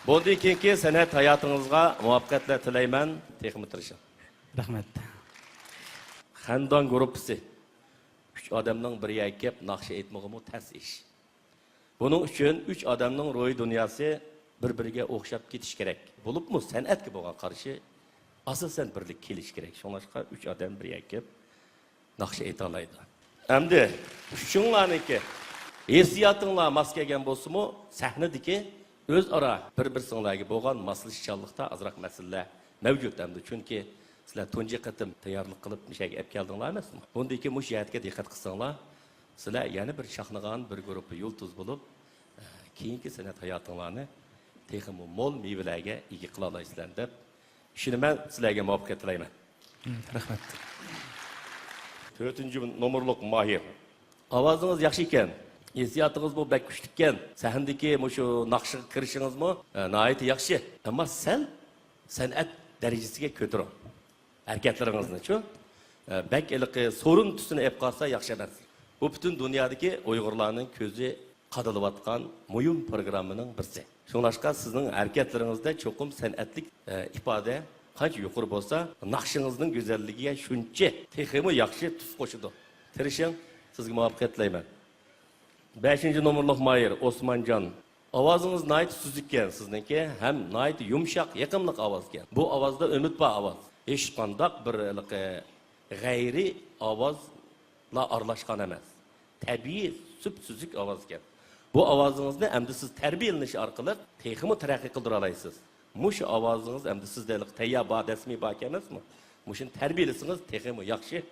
بۇندىن كېيىنكى سەنئەت ھاياتىڭىزغا مۇۋەپپەقىيەتلەر تىلەيمەن، تېخىمۇ تىرىشىڭ. رەھمەت. خەندان گۇرۇپپىسى. ئۈچ ئادەمنىڭ بىر يەرگە كېلىپ ناخشا ئېيتمىقىمۇ تەس ئىش. بۇنىڭ ئۈچۈن ئۈچ ئادەمنىڭ روھىي دۇنياسى بىر-بىرىگە ئوخشاپ كېتىشى كېرەك. بولۇپمۇ سەنئەتكە بولغان قارىشى ئاساسەن بىرلىككە كېلىشى كېرەك. شۇڭلاشقا ئۈچ ئادەم بىر يەرگە كېلىپ ناخشا ئېيتالايدۇ. ئەمدى ئۈچۈڭلارنىڭكى ھېسسىياتىڭلار ماس كەلگەن بولسىمۇ، سەھنىدىكى ئۆزئارا بىر-بىرسىڭلارگە بولغان ماسلىشىشچانلىقتا ئازراق مەسىلىلەر مەۋجۇت ئەمدى. چۈنكى سىلەر تۇنجى قېتىم تەييارلىق قىلىپ مۇشۇ يەرگە ئەپ كەلدىڭلار ئەمەسمۇ؟ بۇندىن كېيىن مۇشۇ جەھەتكە دىققەت قىلساڭلار، سىلەر يەنە بىر چاقنىغان بىر گۇرۇپپا يۇلتۇز بولۇپ، كېيىنكى سەنئەت ھاياتىڭلارنى تېخىمۇ مول مېۋىلەرگە ئىگە قىلالايسىلەر دەپ ئىشىنىمەن. سىلەرگە مۇۋەپپەقىيەت تىلەيمەن. مم، رەھمەت. تۆتىنچى نومۇرلۇق ماھىر. ئاۋازىڭىز ياخشى ئىكەن. ھېسسىياتىڭىزمۇ بەك كۈچلۈككەن. سەھنىدىكى مۇشۇ ناخشىغا كىرىشىڭىزمۇ، ئە، ناھايىتى ياخشى. ئەمما سەل سەنئەت دەرىجىسىگە كۆتۈرۈڭ ھەرىكەتلىرىڭىزنىچۇ. ئە، بەك ھېلىقى سورۇن تۈسىنى ئېلىپ قالسا ياخشى ئەمەس. بۇ پۈتۈن دۇنيادىكى ئۇيغۇرلارنىڭ كۆزى قادىلىۋاتقان مۇھىم پروگراممىنىڭ بىرسى. شۇڭلاشقا سىزنىڭ ھەرىكەتلىرىڭىزدە چوقۇم سەنئەتلىك، ئە، ئىپادە قانچە يۇقىرى بولسا، ناخشىڭىزنىڭ گۈزەللىكىگە شۇنچە تېخىمۇ ياخشى تۈس قوشىدۇ. تىرىشىڭ، سىزگە مۇۋەپپەقىيەت تىلەيمەن. بەشىنچى نومۇرلۇق ماھىر ئوسمانجان. ئاۋازىڭىز ناھايىتى سۈزۈككەن سىزنىڭكى، ھەم ناھايىتى يۇمشاق، يېقىملىق ئاۋازكەن. بۇ ئاۋازدا ئۈمىد بار ئاۋاز. ھېچقانداق بىر ھېلىقى غەيرىي ئاۋازلار ئارىلاشقان ئەمەس. تەبىئىي، سۈپسۈزۈك ئاۋازكەن. بۇ ئاۋازىڭىزنى ئەمدى سىز تەربىيەلىنىش ئارقىلىق تېخىمۇ تەرەققىي قىلدۇرالايسىز. مۇشۇ ئاۋازىڭىز ئەمدى سىزدە ھېلىقى تەييار بار، دەسمى باركەن ئەمەسمۇ؟ مۇشۇنى تەربىيەلىسىڭىز تېخىمۇ ياخشى.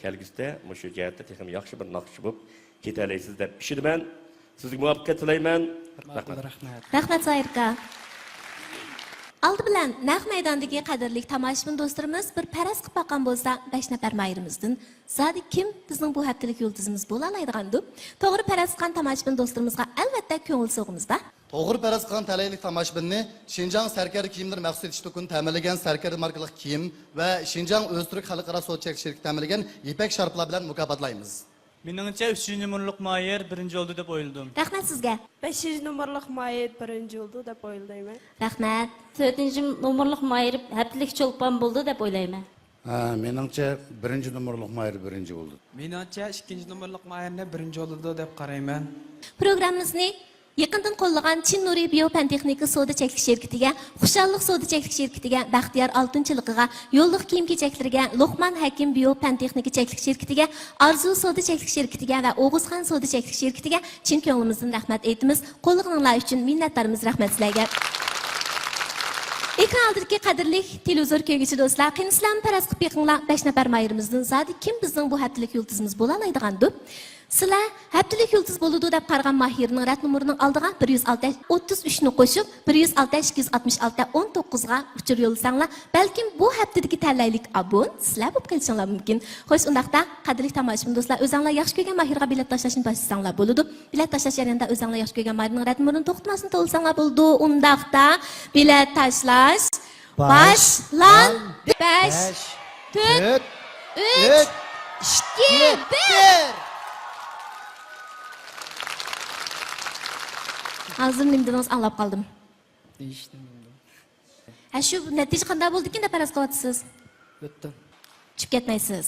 كەلگۈسىدە مۇشۇ جەھەتتە تېخىمۇ ياخشى بىر ناخشىچى بولۇپ كېتەلەيسىز دەپ ئىشىنىمەن. سىزگە مۇۋەپپەقىيەت تىلەيمەن. رەھمەت. رەھمەت. رەھمەت، زاھىر ئاكا. ئالدى بىلەن نەق مەيداندىكى قەدىرلىك تاماشىبىن دوستلىرىمىز بىر پەرەز قىلىپ باققان بولسا، بەش نەپەر ماھىرىمىزدىن زادى كىم بىزنىڭ بۇ ھەپتىلىك يۇلتۇزىمىز بولالايدىغاندۇ؟ توغرا پەرەز قىلغان تاماشىبىن دوستلىرىمىزغا ئەلۋەتتە كۆڭۈل سوۋغىمىز بار. توغرا پەرەز قىلغان تەلەيلىك تاماشىبىننى شىنجاڭ سەركەردە كىيىملىرى مەخسۇس سېتىش دۇكىنى تەمىنلىگەن سەركەردە ماركىلىق كىيىم ۋە شىنجاڭ ئۆزتۈرك خەلقئارا سودا چەكلىك شىركىتى تەمىنلىگەن يىپەك شارپىلار بىلەن مۇكاپاتلايمىز. مېنىڭچە، ئۈچىنچى نومۇرلۇق ماھىر بىرىنچى بولدى دەپ ئويلىدىم. رەھمەت سىزگە. بەشىنچى نومۇرلۇق ماھىر بىرىنچى بولدى دەپ ئويلايمەن. رەھمەت. تۆتىنچى نومۇرلۇق ماھىر ھەپتىلىك چولپان بولدى دەپ ئويلايمەن. ھە، مېنىڭچە، بىرىنچى نومۇرلۇق ماھىر بىرىنچى بولدى. مېنىڭچە، ئىككىنچى نومۇرلۇق ماھىرنى بىرىنچى بولىدۇ دەپ قارايمەن. پروگراممىمىزنى يېقىندىن قوللىغان چىن نۇرى بىيو پەن تېخنىكا سودا چەكلىك شىركىتىگە، خۇشاللىق سودا چەكلىك شىركىتىگە، بەختىيار ئالتۇن چىلىقىغا، يوللۇق كىيىم كېچەكلىرىگە، لوقمان ھەكىم بىيو پەن تېخنىكا چەكلىك شىركىتىگە، ئارزۇ سودا چەكلىك شىركىتىگە ۋە ئوغۇزخان سودا چەكلىك شىركىتىگە چىن كۆڭلىمىزدىن رەھمەت ئېيتىمىز. قوللىغىنىڭلار ئۈچۈن مىننەتدارمىز، رەھمەت سىلەرگە. ئېكران ئالدىدىكى قەدىرلىك تېلېۋىزور كۆرگۈچى دوستلار، قېنى سىلەرمۇ پەرەز قىلىپ بېقىڭلار، بەش نەپەر ماھىرىمىزدىن زادى كىم بىزنىڭ بۇ ھەپتىلىك يۇلتۇزىمىز بولالايدىغاندۇ؟ سىلەر ھەپتىلىك يۇلتۇز بولىدۇ دەپ قارىغان ماھىرنىڭ رەت نومۇرىنىڭ ئالدىغا بىر يۈز ئالتە ئوتتۇز ئۈچنى قوشۇپ، بىر يۈز ئالتە ئىككى يۈز ئاتمىش ئالتە ئون توققۇزغا ئۇچۇر يوللىساڭلار، بەلكىم بۇ ھەپتىدىكى تەلەيلىك ئابۇن سىلەر بولۇپ قېلىشىڭلار مۇمكىن. خوش، ئۇنداقتا قەدىرلىك تاماشىبىن دوستلار، ئۆزەڭلار ياخشى كۆرگەن ماھىرغا بېلەت تاشلاشنى باشلىساڭلار بولىدۇ. بېلەت تاشلاش جەريانىدا ئۆزەڭلار ياخشى كۆرگەن ماھىرنىڭ رەت نومۇرىنى توختىماستىن توۋلىساڭلار بولىدۇ. ئۇنداقتا بېلەت تاشلاش باشلاندى. بەش، تۆت، ئۈچ، ئىككى، بىر. ھازىر نېمە دېدىڭىز، ئاڭلاپ قالدىم. ھېچ نېمە دېمىدىم. ھە، شۇ نەتىجە قانداق بولدىكىن دەپ پەرەز قىلىۋاتىسىز؟ ئۆتتۈم. چۈشۈپ كەتمەيسىز.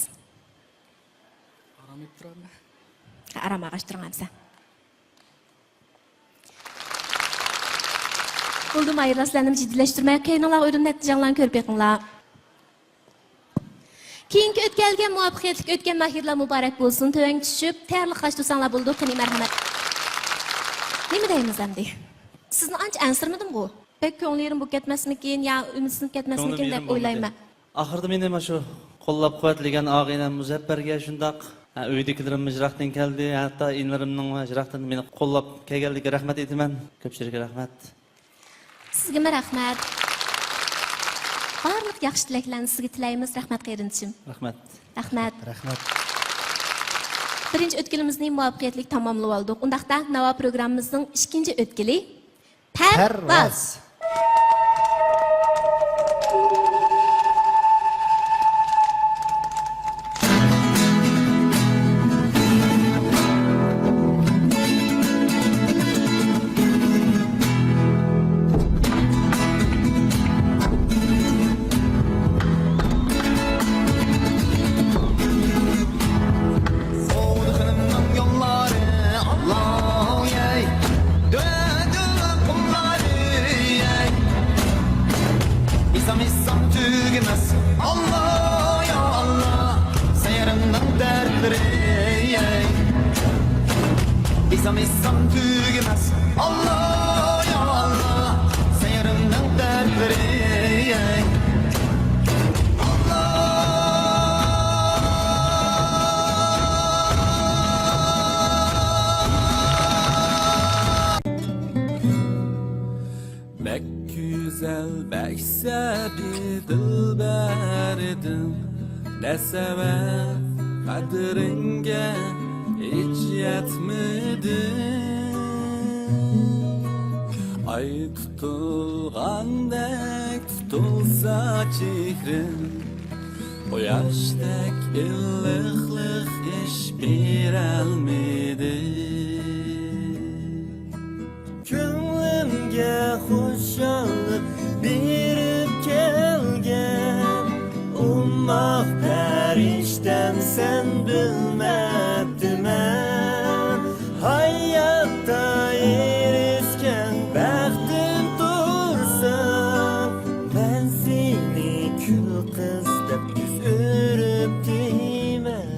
ئارام ئېلىپ تۇرامەن. ھە، ئارام ئاغاچ تۇرۇڭ ئەمسە. بولدى، ماھىرلار، سىلەرنى جىددىيلەشتۈرمەي، كەينىڭلارغا ئۆرۈن نەتىجەڭلارنى كۆرۈپ بېقىڭلار. كېيىنكى ئۆتكەلگە مۇۋەپپەقىيەتلىك ئۆتكەن ماھىرلار مۇبارەك بولسۇن. تۆۋەنگە چۈشۈپ، تەييارلىقلاشتۇرساڭلار بولىدۇ. قېنى، مەرھەمەت. نېمە دەيمىز ئەمدى؟ سىزنى ئانچە ئەنسىرىمىدىمغۇ؟ بەك كۆڭلى يېرىم بولۇپ كەتمەسمىكىن يا ئۈمىدسىزلىنىپ كەتمەسمىكىن دەپ ئويلايمەن. ئاخىرىدا مېنى مانا شۇ قوللاپ قۇۋۋەتلىگەن ئاغىنەم مۇزەپپەرگە شۇنداق، ھە، ئۆيدىكىلىرىم يىراقتىن كەلدى، ھەتتا ئىنىلىرىمنىڭ يىراقتىن مېنى قوللاپ كەلگەنلىكىگە رەھمەت ئېيتىمەن. كۆپچىلىككە رەھمەت. سىزگىمۇ رەھمەت. بارلىق ياخشى تىلەكلەرنى سىزگە تىلەيمىز، رەھمەت قېرىندىشىم. رەھمەت. رەھمەت. رەھمەت. بىرىنچى ئۆتكىلىمىزنى مۇۋەپپەقىيەتلىك تاماملىۋالدۇق. ئۇنداقتا ناۋا پروگراممىمىزنىڭ ئىككىنچى ئۆتكىلى پەرۋاز. پەرۋاز. سودا خېنىمنىڭ يوللىرى ئاللاھۇ يەي، دۆدۈللە قۇملارى يەي. ئېيتسام، ئېيتسام تۈگىمەس، ئاللا يا ئاللا، سەيرىمنىڭ دەردلىرى ئەي. ئېيتسام، ئېيتسام تۈگىمەس، ئاللا يا ئاللا، سەيرىمنىڭ دەردلىرى ئەي. ئاللا. بەك گۈزەل، بەك سەبىي دىلبەر ئىدىڭ، نە سەۋەب قەدرىڭگە ھېچ يەتمىدىم. ئاي تۇتۇلغاندەك تۇتۇلسا چېھرىڭ، قۇياشتەك ئىللىقلىق ھېچ بېرەلمىدىم. كۆڭلۈمگە خۇشاللىق بېرىپ كەلگەن ئوماق پەرىشتەم سەن بىلمەپتىمەن. ھاياتتا ئېرىشكەن بەختىم تۇرسا، مەن سېنى كۈل قىز دەپ يۈز ئۆرۈپ دېمەن.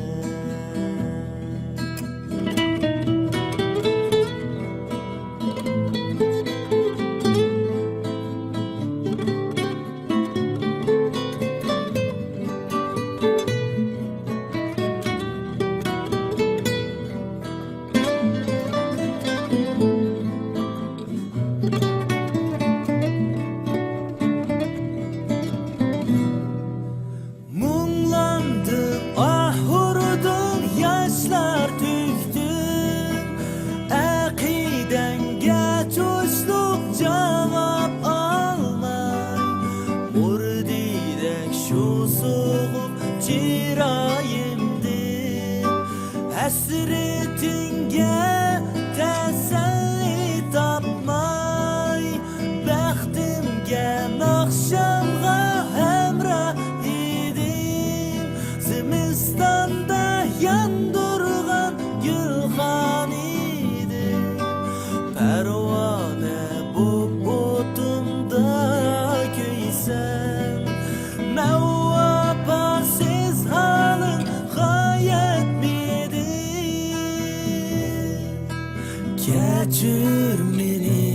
مۇڭلاندىڭ، ئاھ ئۇردۇڭ، ياشلار تۆكتۈڭ، ئەقىدەڭگە چوشلۇق جاۋاب ئالماي، مۇردىدەك شۇ سوغۇق چىرايىمدىن ھەسرىتىڭگە تەسەللى تاپماي، بەختىمگە ناخشامغا ھەمراھ ئىدىڭ. زىمىستاندا ياندۇرغان گۈلخان ئىدىڭ. پەرۋانە بوپ ئوتۇمدا كۆيسەم، مەن ۋاپاسىز ھالىڭغا يەتمىدىم. كەچۈر مېنى،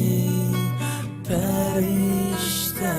پەرىشتە.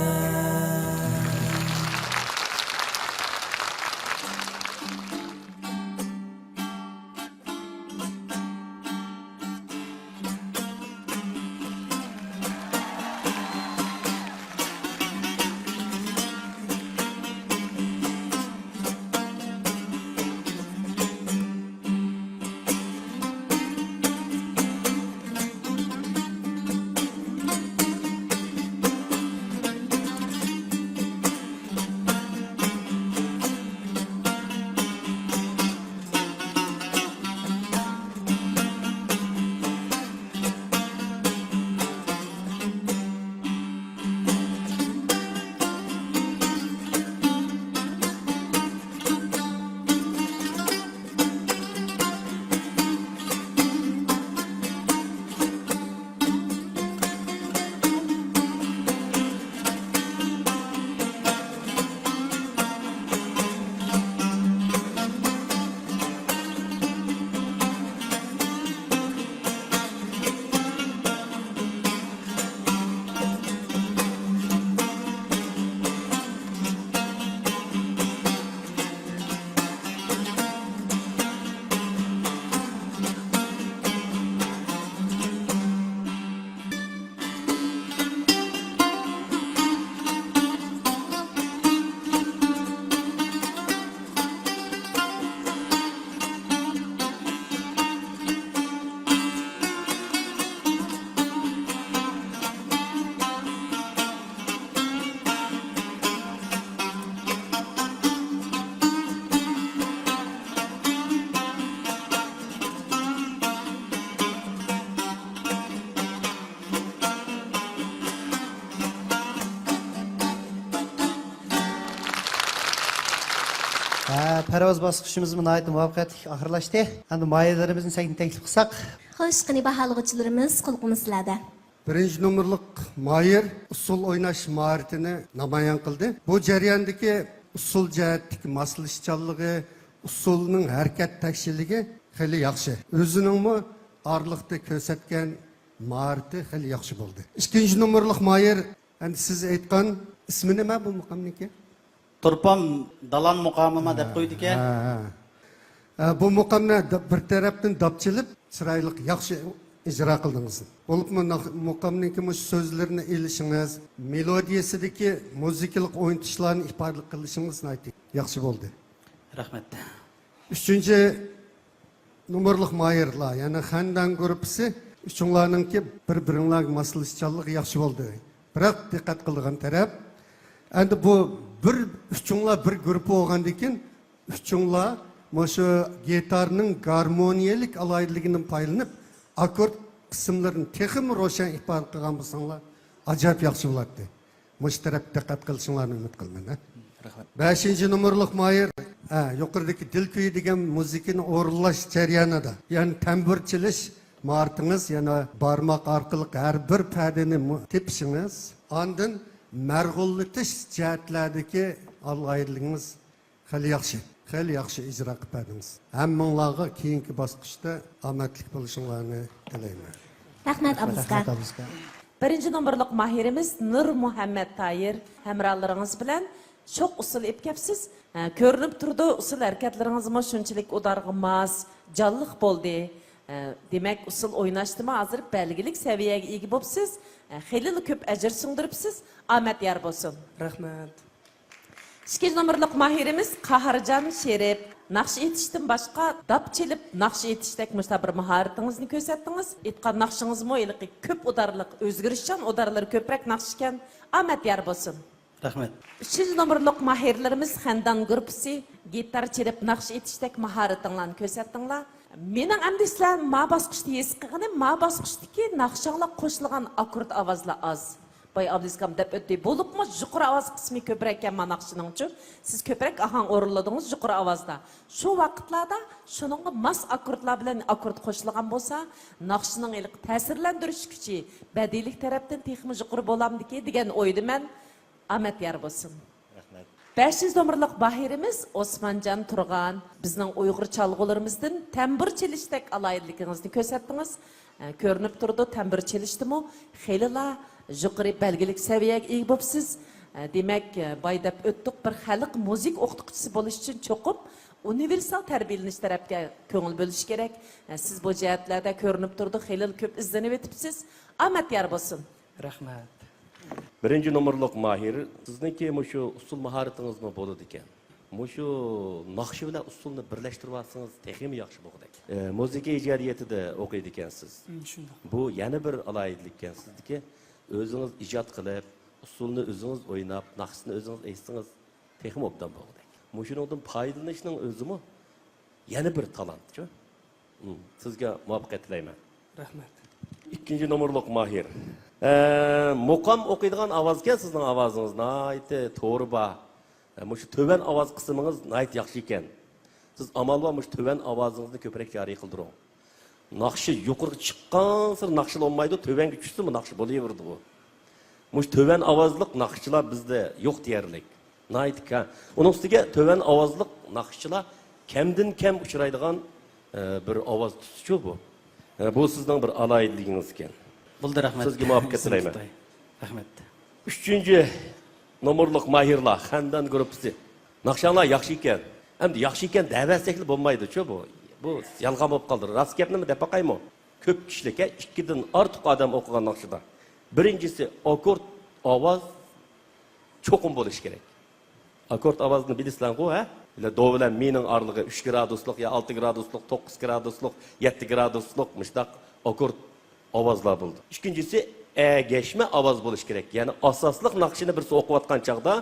ھە، پەرۋاز باسقۇچىمىزمۇ ناھايىتى مۇۋەپپەقىيەتلىك ئاخىرلاشتى. ئەمدى ماھىرلىرىمىزنى سەھنىگە تەكلىپ قىلساق. خوش، قېنى باھالىغۇچىلىرىمىز، قۇلىقىمىز سىلەردە. بىرىنچى نومۇرلۇق ماھىر ئۇسسۇل ئويناش ماھارىتىنى نامايان قىلدى. بۇ جەرياندىكى ئۇسسۇل جەھەتتىكى ماسلىشىشچانلىقى، ئۇسسۇلنىڭ ھەرىكەت تەكشىلىكى خېلى ياخشى. ئۆزىنىڭمۇ ئارىلىقتا كۆرسەتكەن ماھارىتى خېلى ياخشى بولدى. ئىككىنچى نومۇرلۇق ماھىر، ئەمدى سىز ئېيتقان، ئىسمى نېمە بۇ مۇقامنىڭكى؟ تۇرپان دالان مۇقامىما دەپ قويىدىكەن. ھە، ھە. ھە، بۇ مۇقامنى د-، بىر تەرەپتىن داپ چېلىپ، چىرايلىق، ياخشى ئىجرا قىلدىڭىز. بولۇپمۇ ناخ-، مۇقامنىڭكى مۇشۇ سۆزلىرىنى ئېلىشىڭىز، مېلودىيەسىدىكى مۇزىكىلىق ئوينىتىشلارنى ئىپادە قىلىشىڭىز ناھايىتى ياخشى بولدى. رەھمەت. ئۈچىنچى نومۇرلۇق ماھىرلار، يەنى خەندان گۇرۇپپىسى، ئۈچۈڭلارنىڭكى بىر-بىرىڭلارغا ماسلىشىشچانلىقى ياخشى بولدى. بىراق دىققەت قىلىدىغان تەرەپ، ئەمدى بۇ بىر، ئۈچۈڭلار بىر گۇرۇپپا بولغاندىن كېيىن، ئۈچۈڭلار مۇشۇ گىتارنىڭ گارمونىيەلىك ئالاھىدىلىكىدىن پايدىلىنىپ، ئاككورد قىسىملىرىنى تېخىمۇ روشەن ئىپادە قىلغان بولساڭلار، ئاجايىپ ياخشى بولاتتى. مۇشۇ تەرەپكە دىققەت قىلىشىڭلارنى ئۈمىد قىلىمەن، ھە. رەھمەت. بەشىنچى نومۇرلۇق ماھىر، ھە، يۇقىرىدىكى دىل كۈيى دېگەن مۇزىكىنى ئورۇنلاش جەريانىدا، يەنى تەمبۇر چېلىش ماھارىتىڭىز، يەنە بارماق ئارقىلىق ھەر بىر پەدىنى مۇ-، تېپىشىڭىز، ئاندىن مەرغۇلىتىش جەھەتلەردىكى ئالاھىدىلىكىڭىز خېلى ياخشى، خېلى ياخشى ئىجرا قىلىپ بەردىڭىز. ھەممىڭلارغا كېيىنكى باسقۇچتا ئامەتلىك بولۇشۇڭلارنى تىلەيمەن. رەھمەت، ئابلىز ئاكا. رەھمەت، ئابلىز ئاكا. بىرىنچى نومۇرلۇق ماھىرىمىز نۇر مۇھەممەت تايىر ھەمراھلىرىڭىز بىلەن شوق ئۇسسۇل ئېلىپ كەپسىز. ھە، كۆرۈنۈپ تۇرىدۇ، ئۇسسۇل ھەرىكەتلىرىڭىزمۇ شۇنچىلىك ئۇدارغا ماس، جانلىق بولدى. ھە، دېمەك، ئۇسسۇل ئويناشتىمۇ ھازىر بەلگىلىك سەۋىيەگە ئىگە بوپسىز. ھە، خېلىلا كۆپ ئەجىر سىڭدۈرۈپسىز. ئامەت يار بولسۇن. رەھمەت. ئىككىنچى نومۇرلۇق ماھىرىمىز قاھارجان شېرىپ. ناخشا ئېيتىشتىن باشقا، داپ چېلىپ ناخشا ئېيتىشتەك مۇشۇنداق بىر ماھارىتىڭىزنى كۆرسەتتىڭىز. ئېيتقان ناخشىڭىزمۇ ھېلىقى كۆپ ئۇدارلىق، ئۆزگىرىشچان ئۇدارلىرى كۆپرەك ناخشا ئىكەن. ئامەت يار بولسۇن. رەھمەت. ئۈچىنچى نومۇرلۇق ماھىرلىرىمىز خەندان گۇرۇپپىسى، گىتار چېلىپ ناخشا ئېيتىشتەك ماھارىتىڭلارنى كۆرسەتتىڭلار. مېنىڭ ئەمدى سىلەر ما باسقۇچتا ھېس قىلغىنىم، ما باسقۇچتىكى ناخشاڭلار قوشۇلغان ئاككورد ئاۋازلار ئاز. بايا ئابلىز ئاكام دەپ ئۆتتى. بولۇپمۇ يۇقىرى ئاۋاز قىسمى كۆپرەككەن ما ناخشىنىڭچۇ. سىز كۆپرەك ئاھاڭ ئورۇنلىدىڭىز يۇقىرى ئاۋازدا. شۇ ۋاقىتلاردا شۇنىڭغا ماس ئاككوردلار بىلەن ئاككورد قوشۇلغان بولسا، ناخشىنىڭ ھېلىقى تەسىرلەندۈرۈش كۈچى بەدىئىيلىك تەرەپتىن تېخىمۇ يۇقىرى بولامدىكى دېگەن ئويدىمەن. ئامەت يار بولسۇن. رەھمەت. بەشىنچى نومۇرلۇق ماھىرىمىز ئوسمانجان تۇرغان. بىزنىڭ ئۇيغۇر چالغۇلىرىمىزدىن تەمبۇر چېلىشتەك ئالاھىدىلىكىڭىزنى كۆرسەتتىڭىز. ئە، كۆرۈنۈپ تۇرىدۇ، تەمبۇر چېلىشتىمۇ خېلىلا يۇقىرى بەلگىلىك سەۋىيەگە ئىگە بوپسىز. ئە، دېمەك، ئە، باي دەپ ئۆتتۇق، بىر خەلق مۇزىكا ئوقۇتقۇچىسى بولۇش ئۈچۈن چوقۇم ئۇنىۋېرسال تەربىيەلىنىش تەرەپكە كۆڭۈل بۆلۈش كېرەك. ئە، سىز بۇ جەھەتلەردە كۆرۈنۈپ تۇرىدۇ، خېلىلا كۆپ ئىزدىنىۋېتىپسىز. ئامەت يار بولسۇن. رەھمەت. بىرىنچى نومۇرلۇق ماھىر، سىزنىڭكى مۇشۇ ئۇسسۇل ماھارىتىڭىزمۇ بولىدىكەن. مۇشۇ ناخشا بىلەن ئۇسسۇلنى بىرلەشتۈرۈۋالسىڭىز تېخىمۇ ياخشى بولغۇدەك. ئە، مۇزىكا ئىجادىيىتىدە ئوقۇيدىكەنسىز. ھىم، شۇنداق. بۇ يەنە بىر ئالاھىدىلىككەن سىزدىكى. ئۆزىڭىز ئىجاد قىلىپ، ئۇسسۇلنى ئۆزىڭىز ئويناپ، ناخشىسىنى ئۆزىڭىز ئېيتسىڭىز تېخىمۇ ئوبدان بولغۇدەك. مۇشۇنىڭدىن پايدىلىنىشنىڭ ئۆزىمۇ يەنە بىر تالانتچۇ. ھىم، سىزگە مۇۋەپپەقىيەت تىلەيمەن. رەھمەت. ئىككىنچى نومۇرلۇق ماھىر. ئە، مۇقام ئوقۇيدىغان ئاۋازكەن سىزنىڭ ئاۋازىڭىز، ناھايىتى تورى بار. ئە، مۇشۇ تۆۋەن ئاۋاز قىسمىڭىز ناھايىتى ياخشى ئىكەن. سىز ئامال بار مۇشۇ تۆۋەن ئاۋازىڭىزنى كۆپرەك جارى قىلدۇرۇڭ. ناخشا يۇقىرىغا چىققانسېرى ناخشىلا بولمايدۇ، تۆۋەنگە چۈشسىمۇ ناخشا بولۇۋېرىدىغۇ. مۇشۇ تۆۋەن ئاۋازلىق ناخشىچىلار بىزدە يوق دېيەرلىك. ناھايىتى كەم. ئۇنىڭ ئۈستىگە تۆۋەن ئاۋازلىق ناخشىچىلار كەمدىن كەم ئۇچرايدىغان، ئە، بىر ئاۋاز تۈسىچۇ بۇ. ئە، بۇ سىزنىڭ بىر ئالاھىدىلىكىڭىز ئىكەن. بولدى، رەھمەت. سىزگە مۇۋەپپەقىيەت تىلەيمەن. رەھمەت. ئۈچىنچى نومۇرلۇق ماھىرلار، خەندان گۇرۇپپىسى. ناخشاڭلار ياخشى ئىكەن. ئەمدى ياخشى ئىكەن دەۋەرسەكلا بولمايدۇچۇ بۇ. بۇ يالغان بولۇپ قالدى. راست گەپنىمۇ دەپ باقايمۇ؟ كۆپ كىشىلىك، ھە، ئىككىدىن ئارتۇق ئادەم ئوقۇغان ناخشىدا. بىرىنچىسى، ئاككورد ئاۋاز چوقۇم بولۇشى كېرەك. ئاككورد ئاۋازنى بىلىسىلەرغۇ، ھە؟ بىلە دو بىلەن مىنىڭ ئارىلىقى ئۈچ گرادۇسلۇق يا ئالتە گرادۇسلۇق، توققۇز گرادۇسلۇق، يەتتە گرادۇسلۇق مۇشۇنداق ئاككورد ئاۋازلار بولىدۇ. ئىككىنچىسى، ئەگەشمە ئاۋاز بولۇشى كېرەك. يەنى ئاساسلىق ناخشىنى بىرسى ئوقۇۋاتقان چاغدا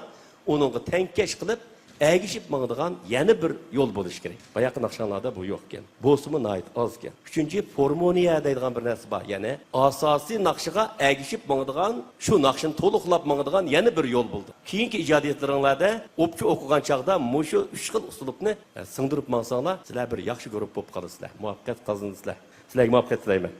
ئۇنىڭغا تەڭكەش قىلىپ، ئەگىشىپ ماڭىدىغان يەنە بىر يول بولۇشى كېرەك. باياقى ناخشاڭلاردا بۇ يوق ئىكەن. بولسىمۇ ناھايىتى ئاز ئىكەن. ئۈچىنچى، فورمونىيە دەيدىغان بىر نەرسە بار. يەنى ئاساسىي ناخشىغا ئەگىشىپ ماڭىدىغان، شۇ ناخشىنى تولۇقلاپ ماڭىدىغان يەنە بىر يول بولىدۇ. كېيىنكى ئىجادىيەتلىرىڭلاردا ئوپچە ئوقۇغان چاغدا مۇشۇ ئۈچ خىل ئۇسلۇبنى، ئە، سىڭدۈرۈپ ماڭساڭلار، سىلەر بىر ياخشى گۇرۇپپا بولۇپ قالىسىلەر. مۇۋەپپەقىيەت قازىنىسىلەر. سىلەرگە مۇۋەپپەقىيەت تىلەيمەن.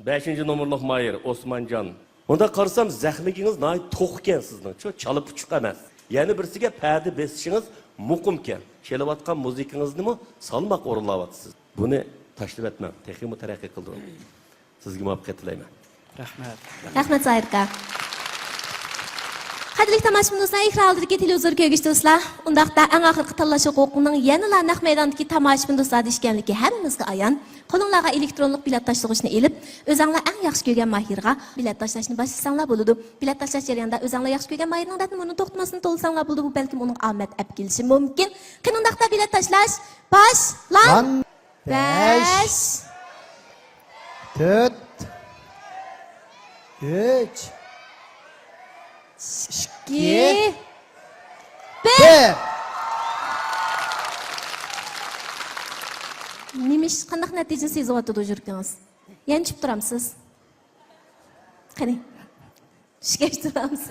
بەشىنچى نومۇرلۇق ماھىر ئوسمانجان. مۇنداق قارىسام، زەخمىكىڭىز ناھايىتى توق ئىكەن سىزنىڭ، شۇ چالا پۇچۇق ئەمەس. يەنە بىرسىگە پەدە بېسىشىڭىز مۇقىمكەن. چېلىۋاتقان مۇزىكىڭىزنىمۇ سالماق ئورۇنلاۋاتىسىز. بۇنى تاشلىۋەتمەڭ، تېخىمۇ تەرەققىي قىلدۇرۇڭ. سىزگە مۇۋەپپەقىيەت تىلەيمەن. رەھمەت. رەھمەت، زاھىر ئاكا. ھە، قەدىرلىك تاماشىبىن دوستلار، ئېكران ئالدىدىكى تېلېۋىزور كۆرگۈچى دوستلار، ئۇنداقتا ئەڭ ئاخىرقى تاللاش ھوقۇقىنىڭ يەنىلا نەق مەيداندىكى تاماشىبىن دوستلاردا ئىكەنلىكى ھەممىمىزگە ئايان. قولۇڭلارغا ئېلېكترونلۇق بېلەت تاشلىغۇچنى ئېلىپ، ئۆزەڭلار ئەڭ ياخشى كۆرگەن ماھىرغا بېلەت تاشلاشنى باشلىساڭلار بولىدۇ. بېلەت تاشلاش جەريانىدا ئۆزەڭلار ياخشى كۆرگەن ماھىرنىڭ دەردىنى مۇرنىنى توختىماستىن توۋلىساڭلار بولىدۇ، بۇ بەلكىم ئۇنىڭغا ئامەت ئەپ كېلىشى مۇمكىن. قېنى ئۇنداقتا بېلەت تاشلاش باشلان. بەش، تۆت، ئۈچ، ئىككى، بىر. نېمە ئىش، قانداق نەتىجىنى سېزىۋاتىدۇ يۈرىكىڭىز؟ يەنە چۈشۈپ تۇرامسىز؟ قېنى. چۈشكەچ تۇرامسىز؟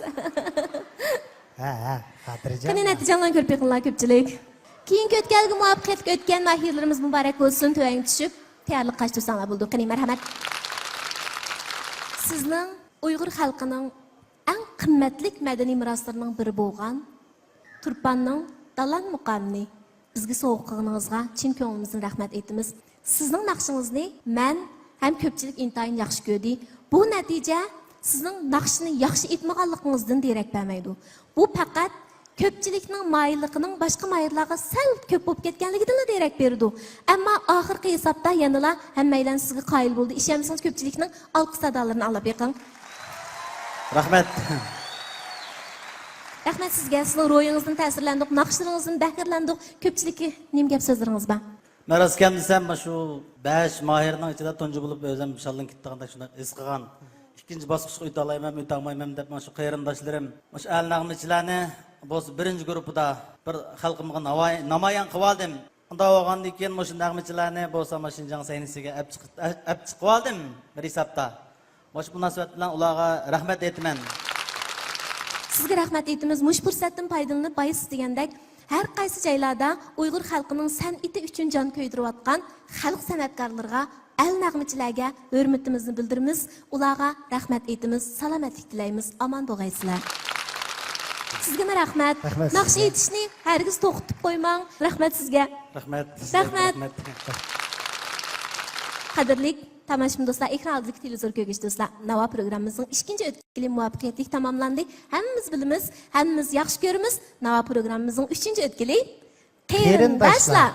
ھە، ھە، خاتىرجەم. قېنى، نەتىجەڭلارنى كۆرۈپ بېقىڭلار، كۆپچىلىك. كېيىنكى ئۆتكەلگە مۇۋەپپەقىيەتلىك ئۆتكەن ماھىرلىرىمىز مۇبارەك بولسۇن، تۆۋەنگە چۈشۈپ، تەييارلىق قىلىشتۇرساڭلار بولىدۇ. قېنى، مەرھەمەت. سىزنىڭ ئۇيغۇر خەلقىنىڭ ئەڭ قىممەتلىك مەدەنىي مىراسلىرىنىڭ بىرى بولغان تۇرپاننىڭ دالان مۇقامىنى بىزگە سوۋغا قىلغىنىڭىزغا چىن كۆڭلىمىزدىن رەھمەت ئېيتىمىز. سىزنىڭ ناخشىڭىزنى مەن ھەم كۆپچىلىك ئىنتايىن ياخشى كۆردى. بۇ نەتىجە سىزنىڭ ناخشىنى ياخشى ئېيتمىغانلىقىڭىزدىن دېرەك بەرمەيدۇ. بۇ پەقەت كۆپچىلىكنىڭ مايىللىقىنىڭ باشقا ماھىرلارغا سەل كۆپ بولۇپ كەتكەنلىكىدىنلا دېرەك بېرىدۇ. ئەمما ئاخىرقى ھېسابتا يەنىلا ھەممەيلەن سىزگە قايىل بولدى. ئىشەنمىسىڭىز، كۆپچىلىكنىڭ ئالقىش سادالىرىنى ئاڭلاپ بېقىڭ. رەھمەت. رەھمەت سىزگە، سىزنىڭ روھىڭىزدىن تەسىرلەندۇق، ناخشىلىرىڭىزدىن بەھرىلەندۇق. كۆپچىلىككە نېمە گەپ سۆزلىرىڭىز بار؟ مەن راست گەپ دېسەم، مانا شۇ بەش ماھىرنىڭ ئىچىدە تۇنجى بولۇپ ئۆزۈم شاللىڭ كېتىدىغاندەك شۇنداق ھېس قىلغان. ئىككىنچى باسقۇچقا ئۆتەلەيمەنمۇ، ئۆتەلمەيمەنمۇ دەپ، مانا شۇ قېرىنداشلىرىم، مانا شۇ ئەل نەغمىچىلەرنى بولسا بىرىنچى گۇرۇپپىدا بىر خەلقىمگە ناماي-، نامايان قىلىۋالدىم. ئۇنداق بولغاندىن كېيىن مۇشۇ نەغمىچىلەرنى بولسا مانا شىنجاڭ سەھنىسىگە ئەپ چىق-، ئەپ چىقىۋالدىم بىر ھېسابتا. مۇشۇ مۇناسىۋەت بىلەن ئۇلارغا رەھمەت ئېيتىمەن. سىزگە رەھمەت ئېيتىمىز. مۇشۇ پۇرسەتتىن پايدىلىنىپ، بايا سىز دېگەندەك، ھەر قايسى جايلاردا ئۇيغۇر خەلقىنىڭ سەنئىتى ئۈچۈن جان كۆيدۈرۈۋاتقان خەلق سەنئەتكارلىرىغا، ئەل نەغمىچىلەرگە ھۆرمىتىمىزنى بىلدۈرىمىز، ئۇلارغا رەھمەت ئېيتىمىز، سالامەتلىك تىلەيمىز، ئامان بولغايسىلەر. سىزگىمۇ رەھمەت. رەھمەت ناخشا سىزگە. ئېيتىشنى ھەرگىز توختىتىپ قويماڭ. رەھمەت سىزگە. رەھمەت سىزگە. رەھمەت. رەھمەت. قەدىرلىك تاماشىبىن دوستلار، ئېكران ئالدىدىكى تېلېۋىزور كۆرگۈچى دوستلار، ناۋا پروگراممىمىزنىڭ ئىككىنچى ئۆتكىلى مۇۋەپپەقىيەتلىك تاماملاندى. ھەممىمىز بىلىمىز، ھەممىمىز ياخشى كۆرىمىز. ناۋا پروگراممىمىزنىڭ ئۈچىنچى ئۆتكىلى قېرىنداشلار. قېرىنداشلار.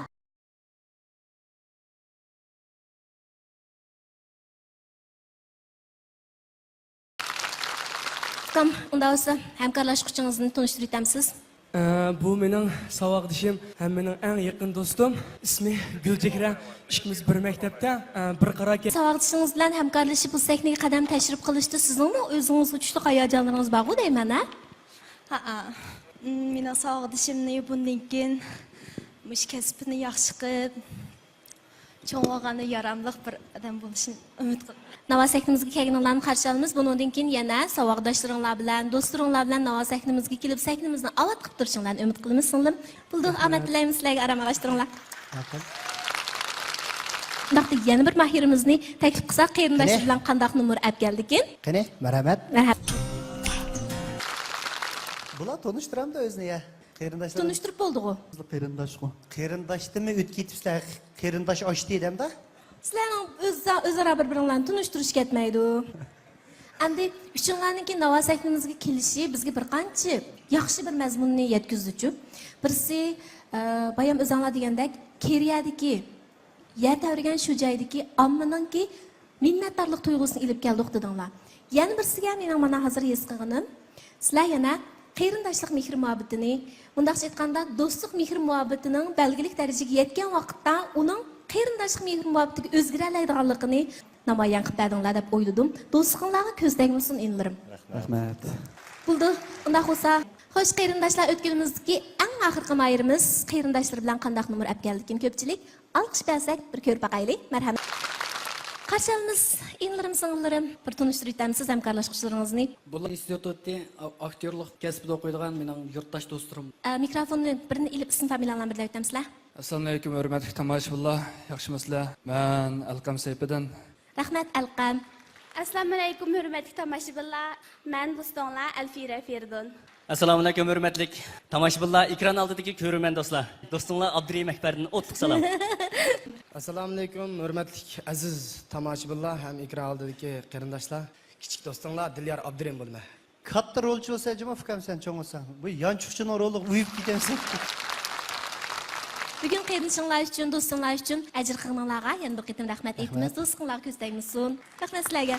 ئۇكام، ئۇنداق بولسا، ھەمكارلاشقۇچىڭىزنى تونۇشتۇرۇۋېتەمسىز؟ ئە، بۇ مېنىڭ ساۋاقدىشىم ھەم مېنىڭ ئەڭ يېقىن دوستۇم. ئىسمى گۈلچېھرە. ئىككىمىز بىر مەكتەپتە، ئە، بىر قارار كە- ساۋاقدىشىڭىز بىلەن ھەمكارلىشىپ بۇ سەھنىگە قەدەم تەشرىپ قىلىشتا سىزنىڭمۇ ئۆزىڭىزگە چۈشلۈك ھاياجانلىرىڭىز بارغۇ دەيمەن، ھە؟ ھەئە. مېنىڭ ساۋاقدىشىمنى بۇندىن كېيىن مۇشۇ كەسپىنى ياخشى قىلىپ، چوڭ بولغاندا ياراملىق بىر ئادەم بولۇشىنى ئۈمىد قىلىمەن. ناۋا سەھنىمىزگە كەلگىنىڭلارنى قارشى ئالىمىز. بۇنىڭدىن كېيىن يەنە ساۋاقداشلىرىڭلار بىلەن، دوستلىرىڭلار بىلەن ناۋا سەھنىمىزگە كېلىپ، سەھنىمىزنى ئاۋات قىلىپ تۇرۇشۇڭلارنى ئۈمىد قىلىمىز، سىڭلىم. بولدى، رەھمەت. ئامەت تىلەيمىز سىلەرگە، ئارام ئالاشتۇرۇڭلار. ماقۇل. ئۇنداقتا يەنە بىر ماھىرىمىزنى تەكلىپ قىلساق، قېرىنداشلار قېنى؟ بىلەن قانداق نومۇر ئەپ كەلدىكىن؟ قېنى، مەرھەمەت. مەرھەمەت. بۇلار تونۇشتۇرامدۇ ئۆزىنى يا؟ قېرىنداشلار. تونۇشتۇرۇپ بولدىغۇ. قېرىنداشقۇ. قېرىنداشتىنمۇ ئۆتۈپ كېتىپسىلەر، قېرىنداش ئاشتى دەمدە؟ سىلەرنىڭ ئۆز-، ئۆزئارا بىر-بىرىڭلارنى تونۇشتۇرۇش كەتمەيدۇ. ئەمدى ئۈچىڭلارنىڭكى ناۋا سەھنىمىزگە كېلىشى بىزگە بىر قانچە ياخشى بىر مەزمۇننى يەتكۈزدىچۇ. بىرسى، ئە، بايام ئۆزۈڭلار دېگەندەك، كېرىيەدىكى، يەر تەۋرىگەن شۇ جايدىكى ئاممىنىڭكى مىننەتدارلىق تۇيغۇسىنى ئېلىپ كەلدۇق دېدىڭلار. يەنە بىرسىگە مېنىڭ مانا ھازىر ھېس قىلغىنىم، سىلەر يەنە قېرىنداشلىق مېھىر-مۇھەببىتىنى، مۇنداقچە ئېيتقاندا، دوستلۇق مېھىر-مۇھەببىتىنىڭ بەلگىلىك دەرىجىگە يەتكەن ۋاقىتتا ئۇنىڭ قېرىنداشلىق مېھىر-مۇھەببىتىگە ئۆزگىرەلەيدىغانلىقىنى نامايان قىلىپ بەردىڭلار دەپ ئويلىدىم. دوستلۇقۇڭلارغا كۆز تەگمىسۇن، ئىنىلىرىم. رەھمەت. بولدى، ئۇنداق بولسا. خوش، قېرىنداشلار، ئۆتكىلىمىزدىكى ئەڭ ئاخىرقى ماھىرىمىز قېرىنداشلىرى بىلەن قانداق نومۇر ئەپ كەلدىكىن كۆپچىلىك؟ ئالقىش بەرسەك، بىر كۆرۈپ باقايلى. مەرھەمەت. قارشى ئالىمىز، ئىنىلىرىم، سىڭىللىرىم، بىر تونۇشتۇرۇۋېتەمسىز ھەمكارلاشقۇچىلىرىڭىزنى؟ بۇلار ئىنستىتۇتى، ئا-، ئاكتيورلۇق كەسپىدە ئوقۇيدىغان مېنىڭ يۇرتداش دوستلىرىم. ئە، مىكروفوننى بىرىنى ئېلىپ، ئىسىم فامىلىيەڭلارنى بىر دەۋېتەمسىلەر؟ ئەسسالامۇئەلەيكۇم، ھۆرمەتلىك تاماشىبىنلار، ياخشىمۇسىلەر؟ مەن ئەلقەم سەيپىدىن. رەھمەت، ئەلقەم. ئەسسالامۇئەلەيكۇم، ھۆرمەتلىك تاماشىبىنلار، مەن دوستۇڭلار ئەلفىرە فېرىدۇن. ئەسسالامۇئەلەيكۇم، ھۆرمەتلىك تاماشىبىنلار، ئېكران ئالدىدىكى كۆرۈرمەن دوستلار. دوستۇڭلار ئابدۇرېھىم ئەكبەردىن ئوتلۇق سالام. ئەسسالامۇئەلەيكۇم، ھۆرمەتلىك ئەزىز تاماشىبىنلار ھەم ئېكران ئالدىدىكى قېرىنداشلار. كىچىك دوستۇڭلار دىليار ئابدۇرېھىم بولىمەن. كاتتا رولچى بولسا جۇمۇ ئۇكام سەن چوڭ بولساڭ. بۇ يانچۇقچىنىڭ رولىغا ئۇيۇپ كېتەمسەن. بۈگۈن قېرىندىشىڭلار ئۈچۈن، دوستۇڭلار ئۈچۈن ئەجىر قىلغىنىڭلارغا يەنە بىر قېتىم رەھمەت ئېيتىمىز. رەھمەت. دوستلۇقۇڭلارغا كۆز تەگمىسۇن. رەھمەت سىلەرگە.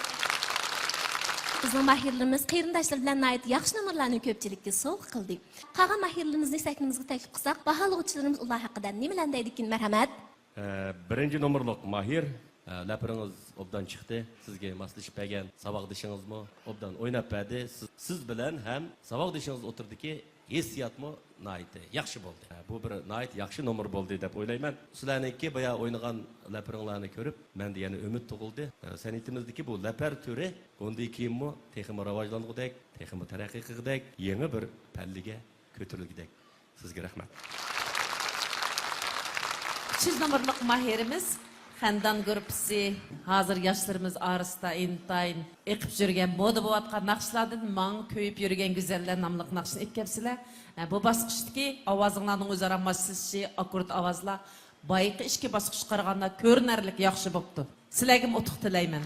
بىزنىڭ ماھىرلىرىمىز قېرىنداشلىرى بىلەن ناھايىتى ياخشى نومۇرلارنى كۆپچىلىككە سوۋغا قىلدى. قالغان ماھىرلىرىمىزنى سەھنىمىزگە تەكلىپ قىلساق، باھالىغۇچىلىرىمىز ئۇلار ھەققىدە نېمىلەرنى دەيدىكىن؟ مەرھەمەت. ئە، بىرىنچى نومۇرلۇق ماھىر، ئە، لەپىرىڭىز ئوبدان چىقتى. سىزگە ماسلىشىپ بەرگەن ساۋاقدىشىڭىزمۇ ئوبدان ئويناپ بەردى. سىز، سىز بىلەن ھەم ساۋاقدىشىڭىز ئوتتۇرىدىكى ھېسسىياتمۇ ناھايىتى ياخشى بولدى. بۇ بىر ناھايىتى ياخشى نومۇر بولدى دەپ ئويلايمەن. سىلەرنىڭكى بايا ئوينىغان لەپىرىڭلارنى كۆرۈپ، مەندە يەنە ئۈمىد تۇغۇلدى. سەنئىتىمىزدىكى بۇ لەپەر تۈرى بۇندىن كېيىنمۇ تېخىمۇ راۋاجلانغۇدەك، تېخىمۇ تەرەققىي قىلغۇدەك، يېڭى بىر پەللىگە كۆتۈرۈلگۈدەك. سىزگە رەھمەت. ئۈچ يۈز نومۇرلۇق ماھىرىمىز خەندان گۇرۇپپىسى، ھازىر ياشلىرىمىز ئارىسىدا ئىنتايىن ئېقىپ يۈرگەن، مودا بولۇۋاتقان ناخشىلاردىن ماڭا كۆيۈپ يۈرگەن گۈزەللەر ناملىق ناخشىنى ئېيتىپ كەپسىلەر. ئە، بۇ باسقۇچتىكى ئاۋازىڭلارنىڭ ئۆزئارا ماسلىشىشى، ئاككورد ئاۋازلار بايىقى ئىككى باسقۇچقا قارىغاندا كۆرۈنەرلىك ياخشى بوپتۇ. سىلەرگىمۇ ئۇتۇق تىلەيمەن.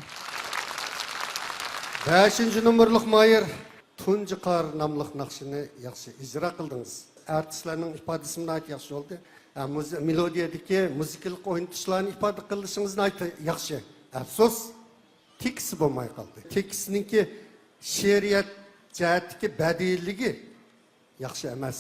بەشىنچى نومۇرلۇق ماھىر تۇنجى قار ناملىق ناخشىنى ياخشى ئىجرا قىلدىڭىز. ئارتىسلارنىڭ ئىپادىسىمۇ ناھايىتى ياخشى بولدى. ھە، مۇز-، مېلودىيەدىكى مۇزىكىلىق ئوينىتىشلارنى ئىپادە قىلىشىڭىز ناھايىتى ياخشى. ئەپسۇس، تېكىستى بولماي قالدى. تېكىستنىڭكى شېئىرىيەت جەھەتتىكى بەدىئىيلىكى ياخشى ئەمەس.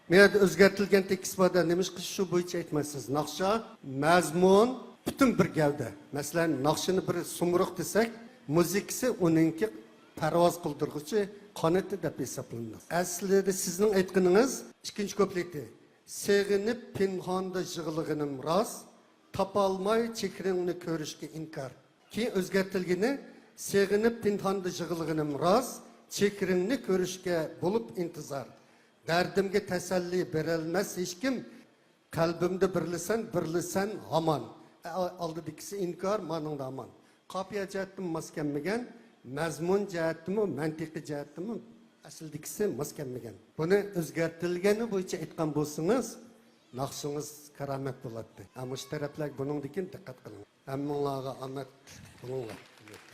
مەيەردە ئۆزگەرتىلگەن تېكىست بار-دە، نېمىشقا شۇ بويىچە ئېيتمايسىز؟ ناخشا، مەزمۇن، پۈتۈن بىر گەۋدە. مەسىلەن، ناخشىنى بىر سۇمرۇق دېسەك، مۇزىكىسى ئۇنىڭكى پەرۋاز قىلدۇرغۇچى قانىتى دەپ ھېسابلىنىدۇ. ئەسلىدە سىزنىڭ ئېيتقىنىڭىز ئىككىنچى كۇپلېتى. سېغىنىپ پىنھاندا يىغلىغىنىم راست، تاپالماي چېھرىڭنى كۆرۈشكە ئىنكار. كېيىن ئۆزگەرتىلگىنى، سېغىنىپ پىنھاندا يىغلىغىنىم راست، چېھرىڭنى كۆرۈشكە بولۇپ ئىنتىزار. دەردىمگە تەسەللى بېرەلمەس ھېچكىم، قەلبىمدە بىرلا سەن، بىرلا سەن ھامان. ئە، ئالدىدىكىسى ئىنكار، مانىڭدا ھامان. قاپىيە جەھەتتىمۇ ماس كەلمىگەن، مەزمۇن جەھەتتىمۇ، مەنتىقىي جەھەتتىمۇ ئەسلىدىكىسى ماس كەلمىگەن. بۇنى ئۆزگەرتىلگەنى بويىچە ئېيتقان بولسىڭىز، ناخشىڭىز كارامەت بولاتتى. ھە، مۇشۇ تەرەپلەرگە بۇنىڭدىن كېيىن دىققەت قىلىڭ. ھەممىڭلارغا ئامەت بولۇڭلار.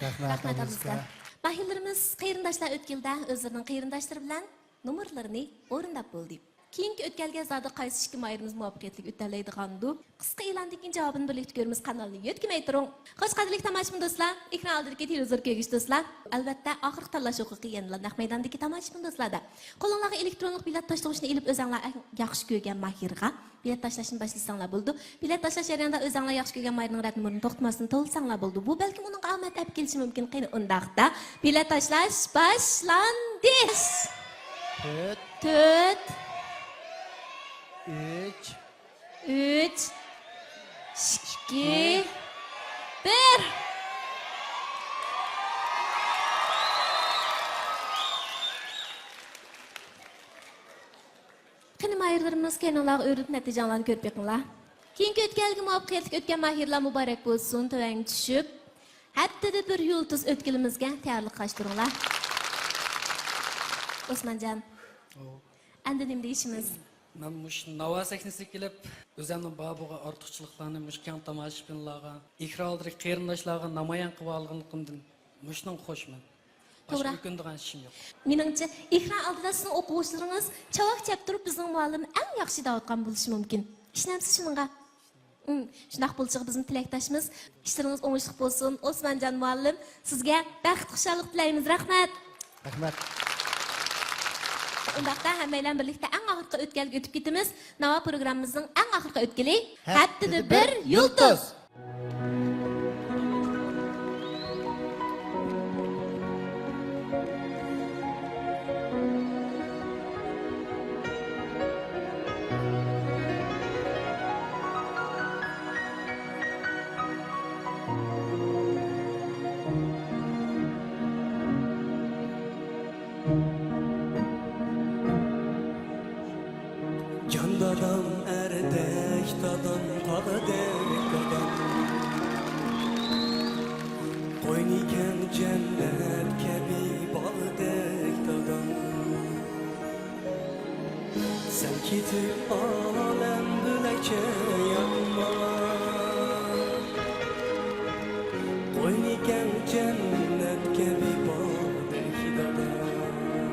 رەھمەت، رەھمەت ھەممىڭىزگە. ماھىرلىرىمىز، قېرىنداشلار ئۆتكىلىدە ئۆزلىرىنىڭ قېرىنداشلىرى بىلەن نومۇرلىرىنى ئورۇنداپ بولدى. كېيىنكى ئۆتكەلگە زادى قايسى ئىككى ماھىرىمىز مۇۋەپپەقىيەتلىك ئۆتەلەيدىغاندۇ؟ قىسقا ئېلاندىن كېيىن جاۋابىنى بىرلىكتە كۆرىمىز. قانالنى يۆتكىمەي تۇرۇڭ. خوش، قەدىرلىك تاماشىبىن دوستلار، ئېكران ئالدىدىكى تېلېۋىزور كۆرگۈچى دوستلار، ئەلۋەتتە، ئاخىرقى تاللاش ھوقۇقى يەنىلا نەق مەيداندىكى تاماشىبىن دوستلاردا. قولۇڭلارغا ئېلېكترونلۇق بېلەت تاشلىغۇچنى ئېلىپ، ئۆزەڭلار ئەڭ ياخشى كۆرگەن ماھىرغا بېلەت تاشلاشنى باشلىساڭلار بولىدۇ. بېلەت تاشلاش جەريانىدا ئۆزەڭلار ياخشى كۆرگەن ماھىرنىڭ رەت نومۇرىنى توختىماستىن توۋلىساڭلار بولىدۇ. بۇ بەلكىم ئۇنىڭغا ئامەت ئەپ كېلىشى مۇمكىن. قېنى، ئۇنداقتا بېلەت تاشلاش باشلاندى. تۆت. تۆت. ئۈچ. ئۈچ. ئىككى. بىر. قېنى، ماھىرلىرىمىز، كەينىڭلارغا ئۆرۈلۈپ نەتىجەڭلارنى كۆرۈپ بېقىڭلار. كېيىنكى ئۆتكەلگە مۇۋەپپەقىيەتلىك ئۆتكەن ماھىرلار مۇبارەك بولسۇن، تۆۋەنگە چۈشۈپ، ھەپتىدە بىر يۇلتۇز ئۆتكىلىمىزگە تەييارلىق قىلىشتۇرۇڭلار. ئوسمانجان، ئەمدى نېمە دېيىشىمىز؟ مەن مۇشۇ ناۋا سەھنىسىگە كېلىپ، ئۆزۈمنىڭ بار بولغان ئارتۇقچىلىقلارنى مۇشۇ كەڭ تاماشىبىنلارغا، ئېكران ئالدىدىكى قېرىنداشلارغا نامايان قىلىۋالغانلىقىمدىن مۇشۇنىڭغا خوشمەن. توغرا. باشقا ئۆكۈنىدىغان ئىشىم يوق. مېنىڭچە، ئېكران ئالدىدا سىزنىڭ ئوقۇغۇچىلىرىڭىز چاۋاك چەپ تۇرۇپ، بىزنىڭ مۇئەللىم ئەڭ ياخشى دەۋاتقان بولۇشى مۇمكىن. ئىشىنەمسىز شۇنىڭغا؟ ئىم، شۇنداق بولۇشىغا بىزمۇ تىلەكداشمىز. ئىشلىرىڭىز ئوڭۇشلۇق بولسۇن. ئوسمانجان مۇئەللىم، سىزگە بەخت، خۇشاللىق تىلەيمىز. رەھمەت. رەھمەت. ئۇنداقتا ھەممەيلەن بىرلىكتە ئەڭ ئاخىرقى ئۆتكەلگە ئۆتۈپ كېتىمىز. ناۋا پروگراممىمىزنىڭ ئەڭ ئاخىرقى ئۆتكىلى، ھەپتىدە بىر يۇلتۇز. جان دادام، ئەردەك دادام، تاغدەك دادام، قوينى كەڭ جەننەت كەبى باغدەك دادام. سەن كېتىپ ئالەم بۆلەكچە يانما، قوينى كەڭ جەننەت كەبى باغدەك دادام.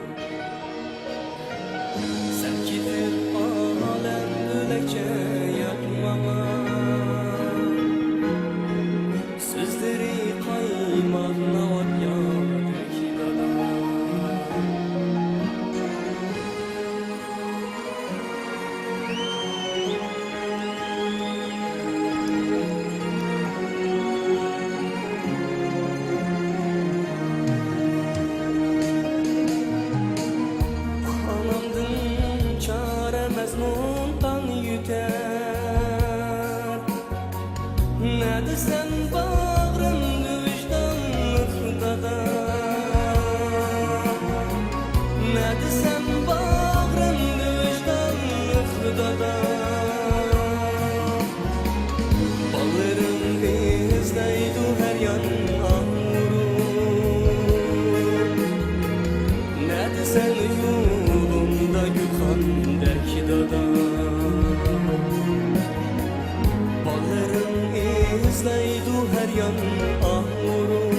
سەن يولۇڭدا گۈلخاندەك دادا. بالىلىرىڭ ئىزدەيدۇ ھەر يان ئاھ ئۇرۇپ.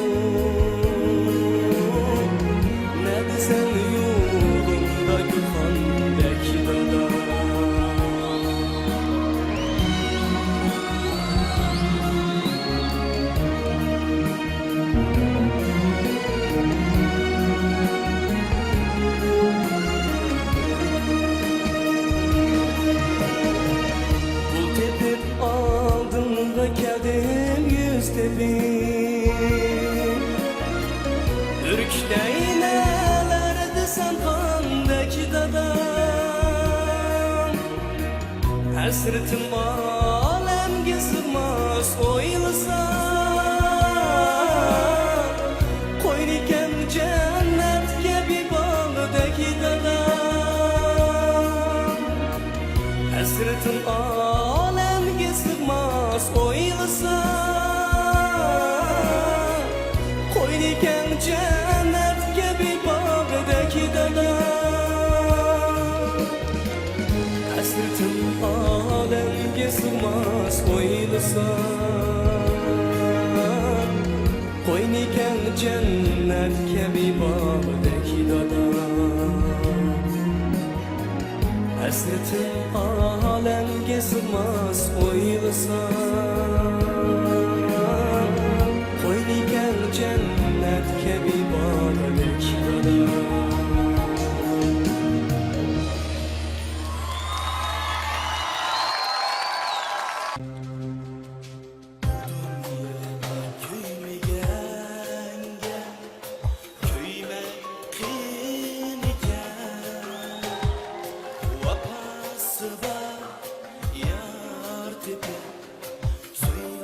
نەدە سەن يولۇڭدا گۈلخاندەك دادا. پۇل تېپىپ ئالدىڭغا كەلدىم يۈز تېپىپ. ئۈركۈتەي نەلەردە سەن خاندەك دادام. ھەسرىتىم ئالەمگە سىغماس ئويلىسام، قوينىكەڭ جەننەت كەبى باغدەك دادام. ھەسرىتىم ئالەمگە سىغماس ئويلىسام، قوينىكەڭ جەننەت كەبى باغدەك دادام. ھەسرىتىم ئالەمگە سىغماس ئويلىسام، قوينىكەڭ جەننەت كەبى باغدەك دادا. ھەسرىتىم ئالەمگە سىغماس ئويلىسام، قوينىكەڭ جەننەت كەبى باغدەك دادا. دۇنيادا كۆيمىگەنگە كۆيمەك قىيىن ئىكەن. ۋاپاسى بار يار تېپىپ، سۆيگۈ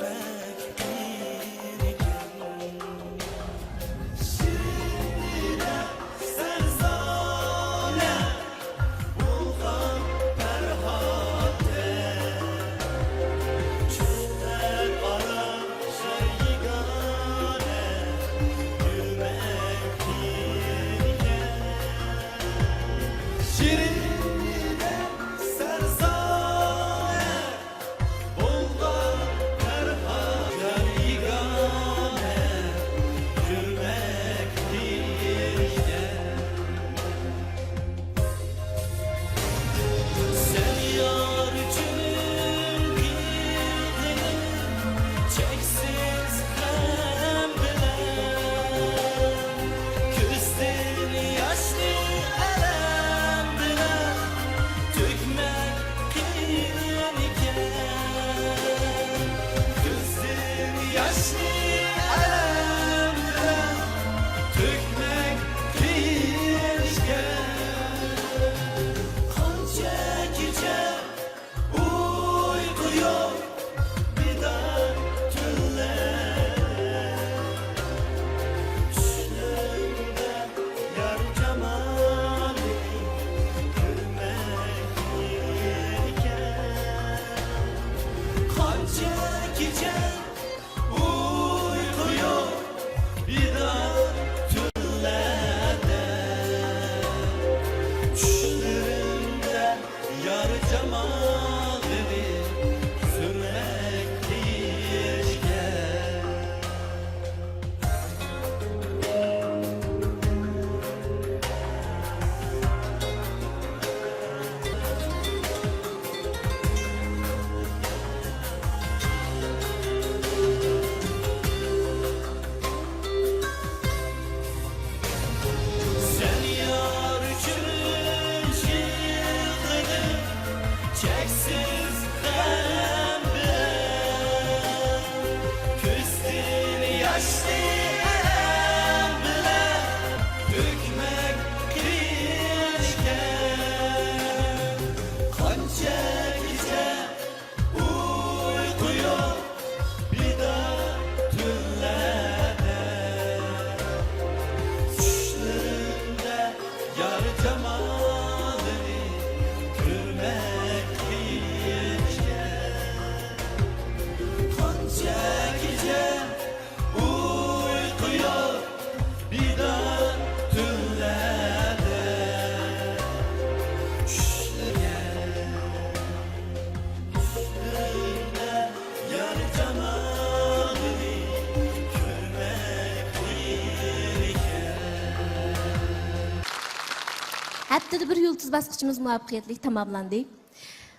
ھەپتىدە بىر يۇلتۇز باسقۇچىمىز مۇۋەپپەقىيەتلىك تاماملاندى.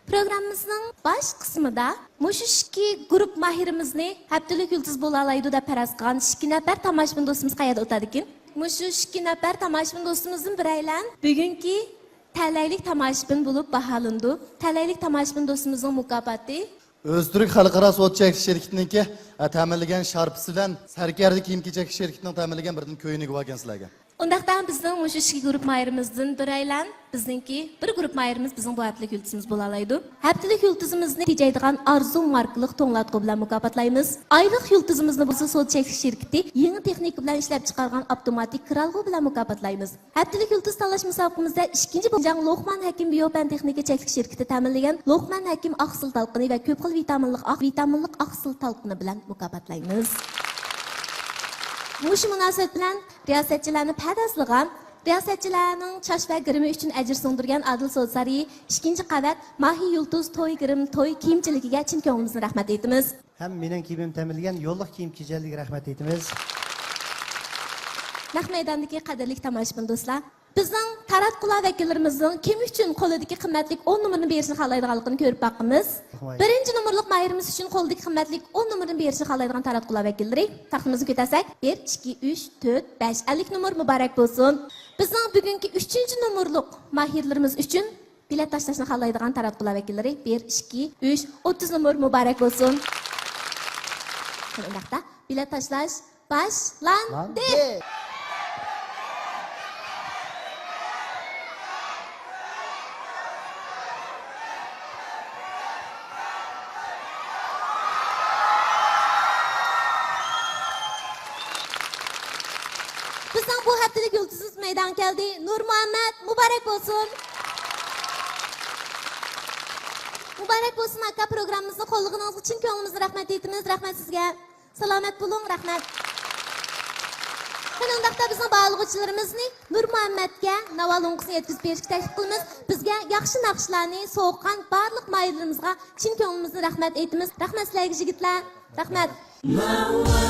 پروگراممىمىزنىڭ باش قىسمىدا مۇشۇ ئىككى گۇرۇپ ماھىرىمىزنى ھەپتىلىك يۇلتۇز بولالايدۇ دەپ پەرەز قىلغان ئىككى نەپەر تاماشىبىن دوستىمىز قەيەردە ئولتۇرىدىكىن؟ مۇشۇ ئىككى نەپەر تاماشىبىن دوستىمىزدىن بىرەيلەن بۈگۈنكى تەلەيلىك تاماشىبىن بولۇپ باھالىنىدۇ. تەلەيلىك تاماشىبىن دوستىمىزنىڭ مۇكاپاتى. ئۆزتۈرك خەلقئارا سودا چەكلىك شىركىتىنىڭكى، ئە، تەمىنلىگەن شارپىسى بىلەن سەركەردە كىيىم كېچەك شىركىتىنىڭ تەمىنلىگەن بىردىن كۆينىكى باركەن سىلەرگە. ئۇنداقتا بىزنىڭ مۇشۇ ئىككى گۇرۇپ ماھىرىمىزدىن بىرەيلەن بىزنىڭكى بىر گۇرۇپ ماھىرىمىز بىزنىڭ بۇ ھەپتىلىك يۇلتۇزىمىز بولالايدۇ. ھەپتىلىك يۇلتۇزىمىزنى تېجەيدىغان ئارزۇ ماركىلىق توڭلاتقۇ بىلەن مۇكاپاتلايمىز. ئايلىق يۇلتۇزىمىزنى بولسا سودا چەكلىك شىركىتى يېڭى تېخنىكا بىلەن ئىشلەپ چىقارغان ئاپتوماتىك كىرئالغۇ بىلەن مۇكاپاتلايمىز. ھەپتىلىك يۇلتۇز تاللاش مۇسابىقىمىزدە ئىككىنچى بولغان لوقمان ھەكىم بىيوپەن تېخنىكا چەكلىك شىركىتى تەمىنلىگەن لوقمان ھەكىم ئاقسىل تالقىنى ۋە كۆپ خىل ۋىتامىنلىق ئاق، ۋىتامىنلىق ئاقسىل تالقىنى بىلەن مۇكاپاتلايمىز. مۇشۇ مۇناسىۋەت بىلەن رىياسەتچىلەرنى پەدەسلىغان، رىياسەتچىلەرنىڭ چاچ ۋە گىرىمى ئۈچۈن ئەجىر سىڭدۈرگەن ئادىل سودا سارىيى، ئىككىنچى قەۋەت، ماھى يۇلتۇز توي گىرىم توي كىيىمچىلىكىگە چىن كۆڭلىمىزدىن رەھمەت ئېيتىمىز. ھەم مېنىڭ كىيىمىم تەمىنلىگەن يوللۇق كىيىم كېچەكلىكىگە رەھمەت ئېيتىمىز. نەق مەيداندىكى قەدىرلىك تاماشىبىن دوستلار، بىزنىڭ تاراتقۇلار ۋەكىللىرىمىزنىڭ كىم ئۈچۈن قولىدىكى قىممەتلىك ئون نومۇرنى بېرىشنى خالايدىغانلىقىنى كۆرۈپ باقىمىز. بىرىنچى نومۇرلۇق ماھىرىمىز ئۈچۈن قولىدىكى قىممەتلىك ئون نومۇرنى بېرىشنى خالايدىغان تاراتقۇلار ۋەكىللىرى، تاختىمىزنى كۆتەرسەك، بىر، ئىككى، ئۈچ، تۆت، بەش، ئەللىك نومۇر مۇبارەك بولسۇن. بىزنىڭ بۈگۈنكى ئۈچىنچى نومۇرلۇق ماھىرلىرىمىز ئۈچۈن بېلەت تاشلاشنى خالايدىغان تاراتقۇلار ۋەكىللىرى، بىر، ئىككى، ئۈچ، ئوتتۇز نومۇر مۇبارەك بولسۇن. قېنى ئۇنداقتا بېلەت تاشلاش باشلاندى. لاندى. بىزنىڭ بۇ ھەپتىلىك يۇلتۇزىمىز مەيدانغا كەلدى. نۇرمۇھەممەت، مۇبارەك بولسۇن. مۇبارەك بولسۇن، ئاكا، پروگراممىمىزنى قوللىغىنىڭىزغا چىن كۆڭلىمىزدىن رەھمەت ئېيتىمىز. رەھمەت سىزگە. سالامەت بولۇڭ، رەھمەت. قېنى ئۇنداقتا بىزنىڭ باھالىغۇچىلىرىمىزنى نۇرمۇھەممەتكە ناۋا لوڭقىسىنى يەتكۈزۈپ بېرىشكە تەكلىپ قىلىمىز. بىزگە ياخشى ناخشىلارنى سوققان بارلىق ماھىرلىرىمىزغا چىن كۆڭلىمىزدىن رەھمەت ئېيتىمىز. رەھمەت سىلەرگە، يىگىتلەر. رەھمەت.